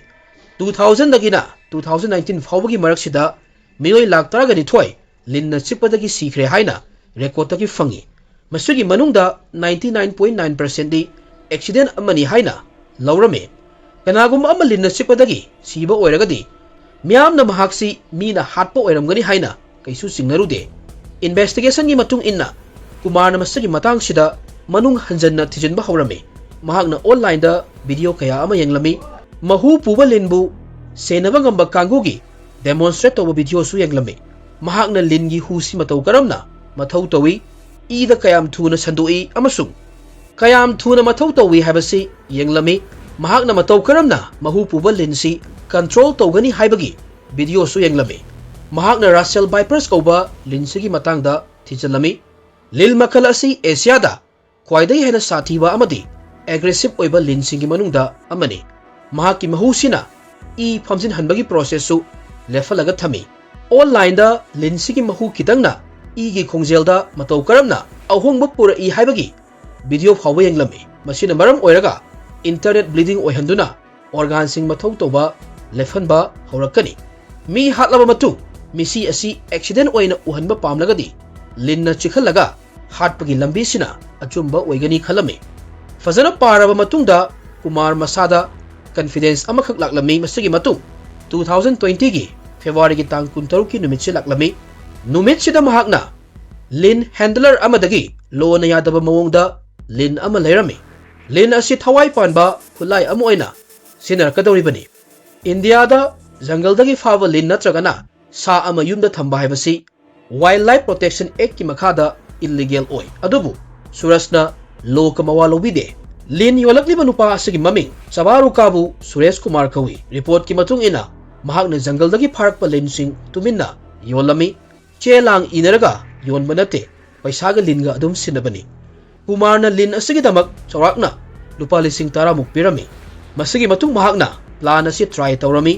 Two thousand ꯗꯒꯤꯅ two thousand nineteen ꯐꯥꯎꯕꯒꯤ ꯃꯔꯛꯁꯤꯗ ꯃꯤꯑꯣꯏ ꯂꯥꯈ ꯇꯔꯥꯒ ꯅꯤꯊꯣꯏ ꯂꯤꯟꯅ ꯆꯤꯛꯄꯗꯒꯤ ꯁꯤꯈ꯭ꯔꯦ ꯍꯥꯏꯅ record ꯇꯒꯤ ꯐꯪꯏ꯫ ꯃꯁꯤꯒꯤ ꯃꯅꯨꯡꯗ ninety nine point nine percent ꯗꯤ accident ꯑꯃꯅꯤ ꯍꯥꯏꯅ ꯂꯧꯔꯝꯃꯤ꯫ ꯀꯅꯥꯒꯨꯝꯕ ꯑꯃ ꯂꯤꯟꯅ ꯆꯤꯛꯄꯗꯒꯤ ꯁꯤꯕ ꯑꯣꯏꯔꯒꯗꯤ, ꯃꯤꯌꯥꯝꯅ ꯃꯍꯥꯛꯁꯤ ꯃꯤꯅ ꯍꯥꯠꯄ ꯑꯣꯏꯔꯝꯒꯅꯤ ꯍꯥꯏꯅ ꯀꯩꯁꯨ ꯆꯤꯡꯅꯔꯨꯗꯦ꯫ Investigation ꯒꯤ ꯃꯇꯨꯡ ꯏꯟꯅ, ꯀꯨꯃꯥꯔꯅ ꯃꯁꯤꯒꯤ ꯃꯇꯥꯡꯁꯤꯗ ꯃꯅꯨꯡ ꯍꯟꯖꯟꯅ ꯊꯤꯖꯤꯟꯕ ꯍꯧꯔꯝꯃꯤ꯫ ꯃꯍꯥꯛꯅ online ꯗ video ꯀꯌꯥ ꯑꯃ ꯌꯦꯡꯂꯝꯃꯤ꯫ ꯃꯍꯨ ꯄꯨꯕ ꯂꯤꯟꯕꯨ ꯁꯦꯟꯅꯕ ꯉꯝꯕ ꯀꯥꯡꯕꯨꯒꯤ demonstrate ꯇꯧꯕ video ꯁꯨ ꯌꯦꯡꯂꯝꯃꯤ꯫ ꯃꯍꯥꯛꯅ ꯂꯤꯟꯒꯤ ꯍꯨꯁꯤ ꯃꯇꯧ ꯀꯔꯝꯅ ꯃꯊꯧ ꯇꯧꯏ, ꯏꯗ ꯀꯌꯥꯝ ꯊꯨꯅ ꯁꯟꯗꯣꯛꯏ ꯑꯃꯁꯨꯡ ꯀꯌꯥꯝ ꯊꯨꯅ ꯃꯊꯧ ꯇꯧꯏ ꯍꯥꯏꯕꯁꯤ ꯌꯦꯡꯂꯝꯃꯤ꯫ ꯃꯍꯥꯛꯅ ꯃꯇꯧ ꯀꯔꯝꯅ ꯃꯍꯨ ꯄꯨꯕ ꯂꯤꯟꯁꯤ control ꯇꯧꯒꯅꯤ ꯍꯥꯏꯕꯒꯤ video ꯁꯨ ꯌꯦꯡꯂꯝꯃꯤ꯫ ꯃꯍꯥꯛꯅ Russell vipers ꯀꯧꯕ ꯂꯤꯟꯁꯤꯒꯤ ꯃꯇꯥꯡꯗ ꯊꯤꯖꯤꯜꯂꯝꯃꯤ꯫ ꯂꯤꯟ ꯃꯈꯜ ꯑꯁꯤ ꯑꯦꯁꯤꯌꯥꯗ ꯈ꯭ꯋꯥꯏꯗꯒꯤ ꯍꯦꯟꯅ ꯁꯥꯊꯤꯕ ꯑꯃꯗꯤ aggressive ꯑꯣꯏꯕ ꯂꯤꯟꯁꯤꯡꯒꯤ ꯃꯅꯨꯡꯗ ꯑꯃꯅꯤ꯫ ꯃꯍꯥꯛꯀꯤ ꯃꯍꯨꯁꯤꯅ ꯏ ꯐꯝꯖꯤꯟꯍꯟꯕꯒꯤ process ꯁꯨ ꯂꯦꯞꯍꯜꯂꯒ ꯊꯝꯃꯤ꯫ Online ꯗ ꯂꯤꯟꯁꯤꯒꯤ ꯃꯍꯨ ꯈꯤꯇꯪꯅ ꯏꯒꯤ ꯈꯣꯡꯖꯦꯜꯗ ꯃꯇꯧ ꯀꯔꯝꯅ ꯑꯍꯣꯡꯕ ꯄꯨꯔꯛꯏ ꯍꯥꯏꯕꯒꯤ video ꯐꯥꯎꯕ ꯌꯦꯡꯂꯝꯃꯤ꯫ ꯃꯁꯤꯅ ꯃꯔꯝ ꯑꯣꯏꯔꯒ internal bleeding ꯑꯣꯏꯍꯟꯗꯨꯅ organ ꯁꯤꯡ ꯃꯊꯧ ꯇꯧꯕ ꯂꯦꯞꯍꯟꯕ ꯍꯧꯔꯛꯀꯅꯤ꯫ ꯃꯤ ꯍꯥꯠꯂꯕ ꯃꯇꯨꯡ ꯃꯤꯁꯤ ꯑꯁꯤ accident ꯑꯣꯏꯅ ꯎꯍꯟꯕ ꯄꯥꯝꯂꯒꯗꯤ, ꯂꯤꯟꯅ ꯆꯤꯛꯍꯜꯂꯒ ꯍꯥꯠꯄꯒꯤ ꯂꯝꯕꯤꯁꯤꯅ ꯑꯆꯨꯝꯕ ꯑꯣꯏꯒꯅꯤ ꯈꯜꯂꯝꯃꯤ꯫ ꯐꯖꯅ ꯄꯥꯔꯕ ꯃꯇꯨꯡꯗ ꯀꯨꯃꯥꯔ ꯃꯁꯥꯗ confidence ꯑꯃꯈꯛ ꯂꯥꯛꯂꯝꯃꯤ꯫ ꯃꯁꯤꯒꯤ ꯃꯇꯨꯡ two thousand twenty ꯒꯤ February ꯒꯤ ꯇꯥꯡ ꯀꯨꯟꯇꯔꯨꯛꯀꯤ ꯅꯨꯃꯤꯠꯁꯤ ꯂꯥꯛꯂꯝꯃꯤ꯫ ꯅꯨꯃꯤꯠꯁꯤꯗ ꯃꯍꯥꯛꯅ ꯂꯤꯟ ꯍꯦꯟꯗꯂꯔ ꯑꯃꯗꯒꯤ ꯂꯣꯅ ꯌꯥꯗꯕ ꯃꯑꯣꯡꯗ ꯂꯤꯟ ꯑꯃ ꯂꯩꯔꯝꯃꯤ꯫ ꯂꯤꯟ ꯑꯁꯤ ꯊꯋꯥꯏ ꯄꯥꯟꯕ ꯈꯨꯠꯂꯥꯏ ꯑꯃ ꯑꯣꯏꯅ ꯁꯤꯖꯤꯟꯅꯔꯛꯀꯗꯧꯔꯤꯕꯅꯤ꯫ ꯏꯟꯗꯤꯌꯥꯗ ꯖꯪꯒꯜꯗꯒꯤ ꯐꯥꯕ ꯂꯤꯟ ꯅꯠꯇ꯭ꯔꯒꯅ ꯁꯥ ꯑꯃ ꯌꯨꯝꯗ ꯊꯝꯕ ꯍꯥꯏꯕꯁꯤ Wildlife Protection Actꯀꯤ ꯃꯈꯥꯗ ꯏꯜꯂꯤꯒꯦꯜ ꯑꯣꯏ꯫ ꯑꯗꯨꯕꯨ ꯁꯨꯔꯖꯅ ꯂꯣꯒ ꯃꯋꯥ ꯂꯧꯕꯤꯗꯦ꯫ ꯂꯤꯟ ꯌꯣꯜꯂꯛꯂꯤꯕ ꯅꯨꯄꯥ ꯑꯁꯤꯒꯤ ꯃꯃꯤꯡ ꯆꯕꯥꯔꯨꯀꯥꯕꯨ ꯁꯨꯔꯦꯁ ꯀꯨꯃꯥꯔ ꯀꯧꯏ꯫ ꯔꯤꯄꯣꯔꯠꯀꯤ ꯃꯇꯨꯡ ꯏꯟꯅ, ꯃꯍꯥꯛꯅ ꯖꯪꯒꯜꯗꯒꯤ ꯐꯥꯔꯛꯄ ꯂꯤꯟꯁꯤꯡ ꯇꯨꯃꯤꯟꯅ ꯌꯣꯜꯂꯝꯃꯤ꯫ ꯆꯦ ꯂꯥꯡ ꯏꯅꯔꯒ ꯌꯣꯟꯕ ꯅꯠꯇꯦ, ꯄꯩꯁꯥꯒ ꯂꯤꯟꯒ ꯑꯗꯨꯝ ꯁꯤꯟꯅꯕꯅꯤ꯫ ꯀꯨꯃꯥꯔꯅ ꯂꯤꯟ ꯑꯁꯤꯒꯤꯗꯃꯛ ꯆꯥꯎꯔꯥꯛꯅ ꯂꯨꯄꯥ ꯂꯤꯁꯤꯡ ꯇꯔꯥꯃꯨꯛ ꯄꯤꯔꯝꯃꯤ꯫ ꯃꯁꯤꯒꯤ ꯃꯇꯨꯡ ꯃꯍꯥꯛꯅ ꯄ꯭ꯂꯥꯟ ꯑꯁꯤ ꯇ꯭ꯔꯥꯏ ꯇꯧꯔꯝꯃꯤ꯫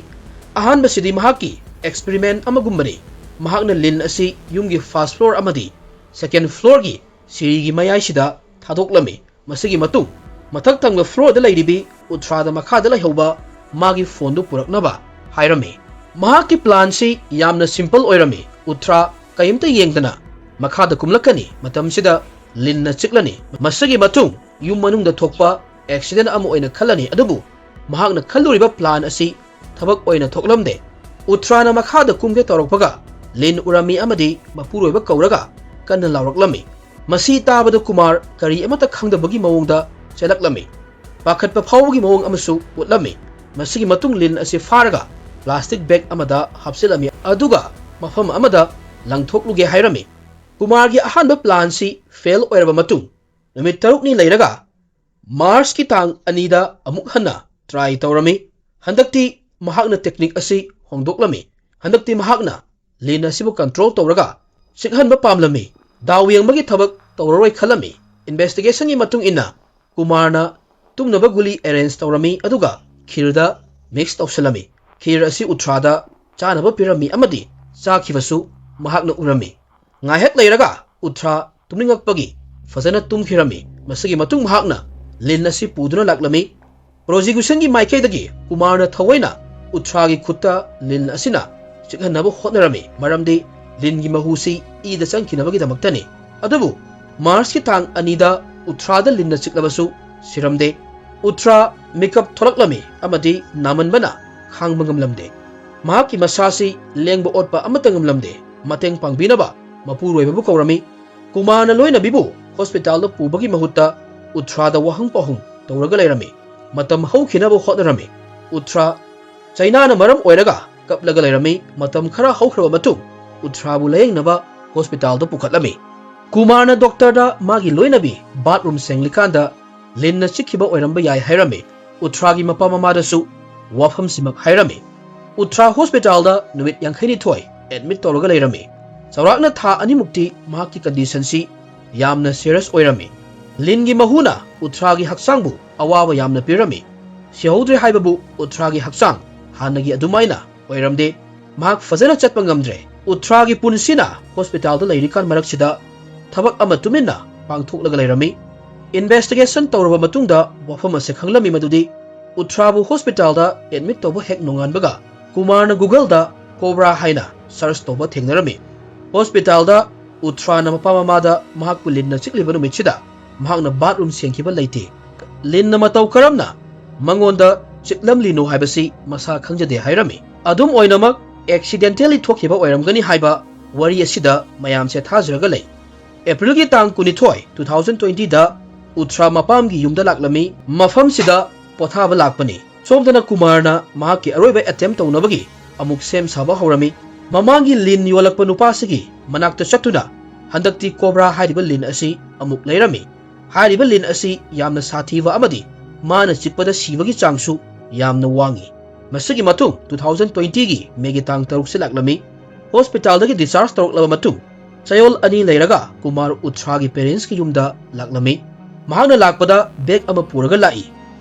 ꯑꯍꯥꯟꯕꯁꯤꯗꯤ ꯃꯍꯥꯛꯀꯤ ꯑꯦꯛꯁꯄꯦꯔꯤꯃꯦꯟ ꯑꯃꯒꯨꯝꯕꯅꯤ꯫ ꯃꯍꯥꯛꯅ ꯂꯤꯟ ꯑꯁꯤ ꯌꯨꯝꯒꯤ ꯐꯥꯔꯁ ꯐ꯭ꯂꯣꯔ ꯑꯃꯗꯤ ꯁꯦꯀꯦꯟ ꯐ꯭ꯂꯣꯔꯒꯤ ꯁꯤꯔꯤꯒꯤ ꯃꯌꯥꯏꯁꯤꯗ ꯊꯥꯗꯣꯛꯂꯝꯃꯤ꯫ ꯃꯁꯤꯒꯤ ꯃꯇꯨꯡ ꯃꯊꯛ ꯊꯪꯕ ꯐ꯭ꯂꯣꯔꯗ ꯂꯩꯔꯤꯕꯤ ꯎꯊ꯭ꯔꯥꯗ ꯃꯈꯥꯗ ꯂꯩꯍꯧꯕ ꯃꯥꯒꯤ ꯐꯣꯟꯗꯨ ꯄꯨꯔꯛꯅꯕ ꯍꯥꯏꯔꯝꯃꯤ꯫ ꯃꯍꯥꯛꯀꯤ ꯄ꯭ꯂꯥꯟꯁꯤ ꯌꯥꯝꯅ ꯁꯤꯝꯄꯜ ꯑꯣꯏꯔꯝꯃꯤ꯫ ꯎꯊ꯭ꯔꯥ ꯀꯔꯤꯝꯇ ꯌꯦꯡꯗꯅ ꯃꯈꯥꯗ ꯀꯨꯝꯂꯛꯀꯅꯤ꯫ ꯃꯇꯝꯁꯤꯗ ꯂꯤꯟꯅ ꯆꯤꯛꯂꯅꯤ꯫ ꯃꯁꯤꯒꯤ ꯃꯇꯨꯡ ꯌꯨꯝ ꯃꯅꯨꯡꯗ ꯊꯣꯛꯄ ꯑꯦꯛꯁꯤꯗꯦꯟ ꯑꯃ ꯑꯣꯏꯅ ꯈꯜꯂꯅꯤ꯫ ꯑꯗꯨꯕꯨ ꯃꯍꯥꯛꯅ ꯈꯜꯂꯨꯔꯤꯕ ꯄ꯭ꯂꯥꯟ ꯑꯁꯤ ꯊꯕꯛ ꯑꯣꯏꯅ ꯊꯣꯛꯂꯝꯗꯦ꯫ ꯎꯊ꯭ꯔꯥꯅ ꯃꯈꯥꯗ ꯀꯨꯝꯒꯦ ꯇꯧꯔꯛꯄꯒ ꯂꯤꯟ ꯎꯔꯝꯃꯤ ꯑꯃꯗꯤ ꯃꯄꯨꯔꯣꯏꯕ ꯀꯧꯔꯒ ꯀꯟꯅ ꯂꯥꯎꯔꯛꯂꯝꯃꯤ꯫ ꯃꯁꯤ ꯇꯥꯕꯗ ꯀꯨꯃꯥꯔ ꯀꯔꯤ ꯑꯃꯠꯇ ꯈꯪꯗꯕꯒꯤ ꯃꯑꯣꯡꯗ ꯆꯦꯜꯂꯛꯂꯝꯃꯤ꯫ ꯄꯥꯈꯠꯄ ꯐꯥꯎꯕꯒꯤ ꯃꯑꯣꯡ ꯑꯃꯁꯨ ꯎꯠꯂꯝꯃꯤ꯫ ꯃꯁꯤꯒꯤ ꯃꯇꯨꯡ ꯂꯤꯟ ꯑꯁꯤ ꯐꯥꯔꯒ ꯄ꯭ꯂꯥꯁꯇꯤꯛ ꯕꯦꯒ ꯑꯃꯗ ꯍꯥꯞꯆꯤꯜꯂꯝꯃꯤ, ꯑꯗꯨꯒ ꯃꯐꯝ ꯑꯃꯗ ꯂꯪꯊꯣꯛꯂꯨꯒꯦ ꯍꯥꯏꯔꯝꯃꯤ꯫ ꯀꯨꯃꯥꯔꯒꯤ ꯑꯍꯥꯟꯕ ꯄ꯭ꯂꯥꯟꯁꯤ ꯐꯦꯜ ꯑꯣꯏꯔꯕ ꯃꯇꯨꯡ, ꯅꯨꯃꯤꯠ ꯇꯔꯨꯛꯅꯤ ꯂꯩꯔꯒ ꯃꯥꯔꯆꯀꯤ ꯇꯥꯡ ꯑꯅꯤꯗ ꯑꯃꯨꯛ ꯍꯟꯅ ꯇ꯭ꯔꯥꯏ ꯇꯧꯔꯝꯃꯤ꯫ ꯍꯟꯗꯛꯇꯤ ꯃꯍꯥꯛꯅ ꯇꯦꯛꯅꯤꯛ ꯑꯁꯤ ꯍꯣꯡꯗꯣꯛꯂꯝꯃꯤ꯫ ꯍꯟꯗꯛꯇꯤ ꯃꯍꯥꯛꯅ ꯂꯤꯟ ꯑꯁꯤꯕꯨ ꯀꯟꯇ꯭ꯔꯣꯜ ꯇꯧꯔꯒ ꯆꯤꯛꯍꯟꯕ ꯄꯥꯝꯂꯝꯃꯤ꯫ ꯗꯥꯎ ꯌꯦꯡꯕꯒꯤ ꯊꯕꯛ ꯇꯧꯔꯔꯣꯏ ꯈꯜꯂꯝꯃꯤ꯫ ꯏꯟꯚꯦꯁꯇꯤꯒꯦꯁꯟꯒꯤ ꯃꯇꯨꯡ ꯏꯟꯅ, ꯀꯨꯃꯥꯔꯅ ꯇꯨꯝꯅꯕ ꯒꯨꯂꯤ ꯑꯦꯔꯦꯟꯖ ꯇꯧꯔꯝꯃꯤ, ꯑꯗꯨꯒ ꯈꯤꯔꯗ ꯃꯤꯛꯁ ꯇꯧꯁꯤꯜꯂꯝꯃꯤ꯫ ꯈꯤꯔ ꯑꯁꯤ ꯎꯊ꯭ꯔꯥꯗ ꯆꯥꯅꯕ ꯄꯤꯔꯝꯃꯤ ꯑꯃꯗꯤ ꯆꯥꯈꯤꯕꯁꯨ ꯃꯍꯥꯛꯅ ꯎꯔꯝꯃꯤ꯫ ꯉꯥꯏꯍꯥꯛ ꯂꯩꯔꯒ ꯎꯊ꯭ꯔꯥ ꯇꯨꯝꯅꯤꯡꯉꯛꯄꯒꯤ ꯐꯖꯅ ꯇꯨꯝꯈꯤꯔꯝꯃꯤ꯫ ꯃꯁꯤꯒꯤ ꯃꯇꯨꯡ ꯃꯍꯥꯛꯅ ꯂꯤꯟ ꯑꯁꯤ ꯄꯨꯗꯨꯅ ꯂꯥꯛꯂꯝꯃꯤ꯫ ꯄ꯭ꯔꯣꯁꯤꯀ꯭ꯌꯨꯁꯟꯒꯤ ꯃꯥꯏꯀꯩꯗꯒꯤ ꯀꯨꯃꯥꯔꯅ ꯊꯑꯣꯏꯅ ꯎꯊ꯭ꯔꯥꯒꯤ ꯈꯨꯠꯇ ꯂꯤꯟ ꯑꯁꯤꯅ ꯆꯤꯛꯍꯟꯅꯕ ꯍꯣꯠꯅꯔꯝꯃꯤ, ꯃꯔꯝꯗꯤ ꯂꯤꯟꯒꯤ ꯃꯍꯨꯁꯤ ꯏꯗ ꯆꯪꯈꯤꯅꯕꯒꯤꯗꯃꯛꯇꯅꯤ꯫ ꯑꯗꯨꯕꯨ ꯃꯥꯔꯆꯀꯤ ꯇꯥꯡ ꯑꯅꯤꯗ ꯎꯊ꯭ꯔꯥꯗ ꯂꯤꯟꯅ ꯆꯤꯛꯂꯕꯁꯨ ꯁꯤꯔꯝꯗꯦ꯫ ꯎꯊ꯭ꯔꯥ ꯃꯤꯀꯞ ꯊꯣꯛꯂꯛꯂꯝꯃꯤ ꯑꯃꯗꯤ ꯅꯥꯃꯟꯕꯅ ꯈꯥꯡꯕ ꯉꯝꯂꯝꯗꯦ꯫ ꯃꯍꯥꯛꯀꯤ ꯃꯁꯥꯁꯤ ꯂꯦꯡꯕ ꯑꯣꯠꯄ ꯑꯃꯠꯇ ꯉꯝꯂꯝꯗꯦ꯫ ꯃꯇꯦꯡ ꯄꯥꯡꯕꯤꯅꯕ ꯃꯄꯨꯔꯣꯏꯕꯕꯨ ꯀꯧꯔꯝꯃꯤ꯫ ꯀꯨꯃꯥꯔꯅ ꯂꯣꯏꯅꯕꯤꯕꯨ ꯍꯣꯁꯄꯤꯇꯥꯜꯗ ꯄꯨꯕꯒꯤ ꯃꯍꯨꯠꯇ ꯎꯠꯊ꯭ꯔꯥꯗ ꯋꯥꯍꯪ ꯄꯥꯎꯍꯪ ꯇꯧꯔꯒ ꯂꯩꯔꯝꯃꯤ꯫ ꯃꯇꯝ ꯍꯧꯈꯤꯅꯕ ꯍꯣꯠꯅꯔꯝꯃꯤ꯫ ꯎꯠꯊ꯭ꯔꯥ ꯆꯩꯅꯥꯅ ꯃꯔꯝ ꯑꯣꯏꯔꯒ ꯀꯞꯂꯒ ꯂꯩꯔꯝꯃꯤ꯫ ꯃꯇꯝ ꯈꯔ ꯍꯧꯈ꯭ꯔꯕ ꯃꯇꯨꯡ ꯎꯠꯊ꯭ꯔꯥꯕꯨ ꯂꯥꯌꯦꯡꯅꯕ ꯍꯣꯁꯄꯤꯇꯥꯜꯗ ꯄꯨꯈꯠꯂꯝꯃꯤ꯫ ꯀꯨꯃꯥꯔꯅ ꯗꯣꯛꯇꯔꯗ ꯃꯥꯒꯤ ꯂꯣꯏꯅꯕꯤ ꯕꯥꯠꯔꯨꯝ ꯁꯦꯡꯂꯤꯀꯥꯟꯗ ꯂꯤꯟꯅ ꯆꯤꯛꯈꯤꯕ ꯑꯣꯏꯔꯝꯕ ꯌꯥꯏ ꯍꯥꯏꯔꯝꯃꯤ꯫ ꯎꯠꯊ꯭ꯔꯥꯒꯤ ꯃꯄꯥ ꯃꯃꯥꯗꯁꯨ ꯋꯥꯐꯝꯁꯤꯃꯛ ꯍꯥꯏꯔꯝꯃꯤ꯫ ꯎꯠꯊ꯭ꯔꯥ ꯍꯣꯁꯄꯤꯇꯥꯜꯗ ꯅꯨꯃꯤꯠ ꯌꯥꯡꯈꯩꯅꯤꯊꯣꯏ ꯑꯦꯗꯃꯤꯠ ꯇꯧꯔꯒ ꯂꯩꯔꯝꯃꯤ꯫ ꯆꯥꯎꯔꯥꯛꯅ ꯊꯥ ꯑꯅꯤꯃꯨꯛꯇꯤ ꯃꯍꯥꯛꯀꯤ ꯀꯟꯗꯤꯁꯟꯁꯤ ꯌꯥꯝꯅ ꯁꯤꯔꯤꯌꯁ ꯑꯣꯏꯔꯝꯃꯤ꯫ ꯂꯤꯟꯒꯤ ꯃꯍꯨꯅ ꯎꯠꯊ꯭ꯔꯥꯒꯤ ꯍꯛꯆꯥꯡꯕꯨ ꯑꯋꯥꯕ ꯌꯥꯝꯅ ꯄꯤꯔꯝꯃꯤ꯫ ꯁꯤꯍꯧꯗ꯭ꯔꯦ ꯍꯥꯏꯕꯕꯨ ꯎꯠꯊ꯭ꯔꯥꯒꯤ ꯍꯛꯆꯥꯡ ꯍꯥꯟꯅꯒꯤ ꯑꯗꯨꯃꯥꯏꯅ ꯑꯣꯏꯔꯝꯗꯦ꯫ ꯃꯍꯥꯛ ꯐꯖꯅ ꯆꯠꯄ ꯉꯝꯗ꯭ꯔꯦ꯫ ꯎꯠꯊ꯭ꯔꯥꯒꯤ ꯄꯨꯟꯁꯤꯅ ꯍꯣꯁꯄꯤꯇꯥꯜꯗ ꯂꯩꯔꯤꯀꯥꯟ ꯃꯔꯛꯁꯤꯗ ꯊꯕꯛ ꯑꯃ ꯇꯨꯃꯤꯟꯅ ꯄꯥꯡꯊꯣꯛꯂꯒ ꯂꯩꯔꯝꯃꯤ꯫ ꯏꯟꯚꯦꯁꯇꯤꯒꯦꯁꯟ ꯇꯧꯔꯕ ꯃꯇꯨꯡꯗ ꯋꯥꯐꯝ ꯑꯁꯦ ꯈꯪꯂꯝꯃꯤ, ꯃꯗꯨꯗꯤ ꯎꯠꯊ꯭ꯔꯥꯕꯨ ꯍꯣꯁꯄꯤꯇꯥꯜꯗ ꯑꯦꯗꯃꯤꯠ ꯇꯧꯕ ꯍꯦꯛ ꯅꯣꯡꯉꯥꯟꯕꯒ ꯀꯨꯃꯥꯔꯅ ꯒꯨꯒꯜꯗ ꯀꯣꯕ꯭ꯔꯥ ꯍꯥꯏꯅ ꯁꯔꯆ ꯇꯧꯕ ꯊꯦꯡꯅꯔꯝꯃꯤ꯫ ꯍꯣꯁꯄꯤꯇꯥꯜꯗ ꯎꯠꯊ꯭ꯔꯥꯅ ꯃꯄꯥ ꯃꯃꯥꯗ ꯃꯍꯥꯛꯄꯨ ꯂꯤꯟꯅ ꯆꯤꯛꯂꯤꯕ ꯅꯨꯃꯤꯠꯁꯤꯗ ꯃꯍꯥꯛꯅ ꯕꯥꯠꯔꯨꯝ ꯁꯦꯡꯈꯤꯕ ꯂꯩꯇꯦ, ꯂꯤꯟꯅ ꯃꯇꯧ ꯀꯔꯝꯅ ꯃꯉꯣꯟꯗ ꯆꯤꯛꯂꯝꯂꯤꯅꯣ ꯍꯥꯏꯕꯁꯤ ꯃꯁꯥ ꯈꯪꯖꯗꯦ ꯍꯥꯏꯔꯝꯃꯤ꯫ ꯑꯗꯨꯝ ꯑꯣꯏꯅꯃꯛ, ꯑꯦꯛꯁꯤꯗꯦꯟꯇꯦꯜꯂꯤ ꯊꯣꯛꯈꯤꯕ ꯑꯣꯏꯔꯝꯒꯅꯤ ꯍꯥꯏꯕ ꯋꯥꯔꯤ ꯑꯁꯤꯗ ꯃꯌꯥꯝꯁꯦ ꯊꯥꯖꯔꯒ ꯂꯩ꯫ ꯑꯦꯄ꯭ꯔꯤꯜꯒꯤ ꯇꯥꯡ ꯀꯨꯟꯅꯤꯊꯣꯏ, two thousand twenty ꯗ ꯎꯠꯊ꯭ꯔꯥ ꯃꯄꯥꯝꯒꯤ ꯌꯨꯝꯗ ꯂꯥꯛꯂꯝꯃꯤ꯫ ꯃꯐꯝꯁꯤꯗ ꯄꯣꯊꯥꯕ ꯂꯥꯛꯄꯅꯤ꯫ ꯁꯣꯝꯗꯅ ꯀꯨꯃꯥꯔꯅ ꯃꯍꯥꯛꯀꯤ ꯑꯔꯣꯏꯕ ꯑꯦꯇꯦꯝ ꯇꯧꯅꯕꯒꯤ ꯑꯃꯨꯛ ꯁꯦꯝ ꯁꯥꯕ ꯍꯧꯔꯝꯃꯤ꯫ ꯃꯃꯥꯡꯒꯤ ꯂꯤꯟ ꯌꯣꯜꯂꯛꯄ ꯅꯨꯄꯥꯁꯤꯒꯤ ꯃꯅꯥꯛꯇ ꯆꯠꯇꯨꯅ ꯍꯟꯗꯛꯇꯤ ꯀꯣꯕ꯭ꯔꯥ ꯍꯥꯏꯔꯤꯕ ꯂꯤꯟ ꯑꯁꯤ ꯑꯃꯨꯛ ꯂꯩꯔꯝꯃꯤ꯫ ꯍꯥꯏꯔꯤꯕ ꯂꯤꯟ ꯑꯁꯤ ꯌꯥꯝꯅ ꯁꯥꯊꯤꯕ ꯑꯃꯗꯤ ꯃꯥꯅ ꯆꯤꯛꯄꯗ ꯁꯤꯕꯒꯤ ꯆꯥꯡꯁꯨ ꯌꯥꯝꯅ ꯋꯥꯡꯏ꯫ ꯃꯁꯤꯒꯤ ꯃꯇꯨꯡ two thousand twenty ꯒꯤ ꯃꯦꯒꯤ ꯇꯥꯡ ꯇꯔꯨꯛꯁꯤ ꯂꯥꯛꯂꯝꯃꯤ꯫ ꯍꯣꯁꯄꯤꯇꯥꯜꯗꯒꯤ ꯗꯤꯁꯆꯥꯔꯖ ꯇꯧꯔꯛꯂꯕ ꯃꯇꯨꯡ ꯆꯌꯣꯜ ꯑꯅꯤ ꯂꯩꯔꯒ ꯀꯨꯃꯥꯔ ꯎꯠꯊ꯭ꯔꯥꯒꯤ ꯄꯦꯔꯦꯟꯁꯀꯤ ꯌꯨꯝꯗ ꯂꯥꯛꯂꯝꯃꯤ꯫ ꯃꯍꯥꯛꯅ ꯂꯥꯛꯄꯗ ꯕꯦꯒ ꯑꯃ ꯄꯨꯔꯒ ꯂꯥꯛꯏ꯫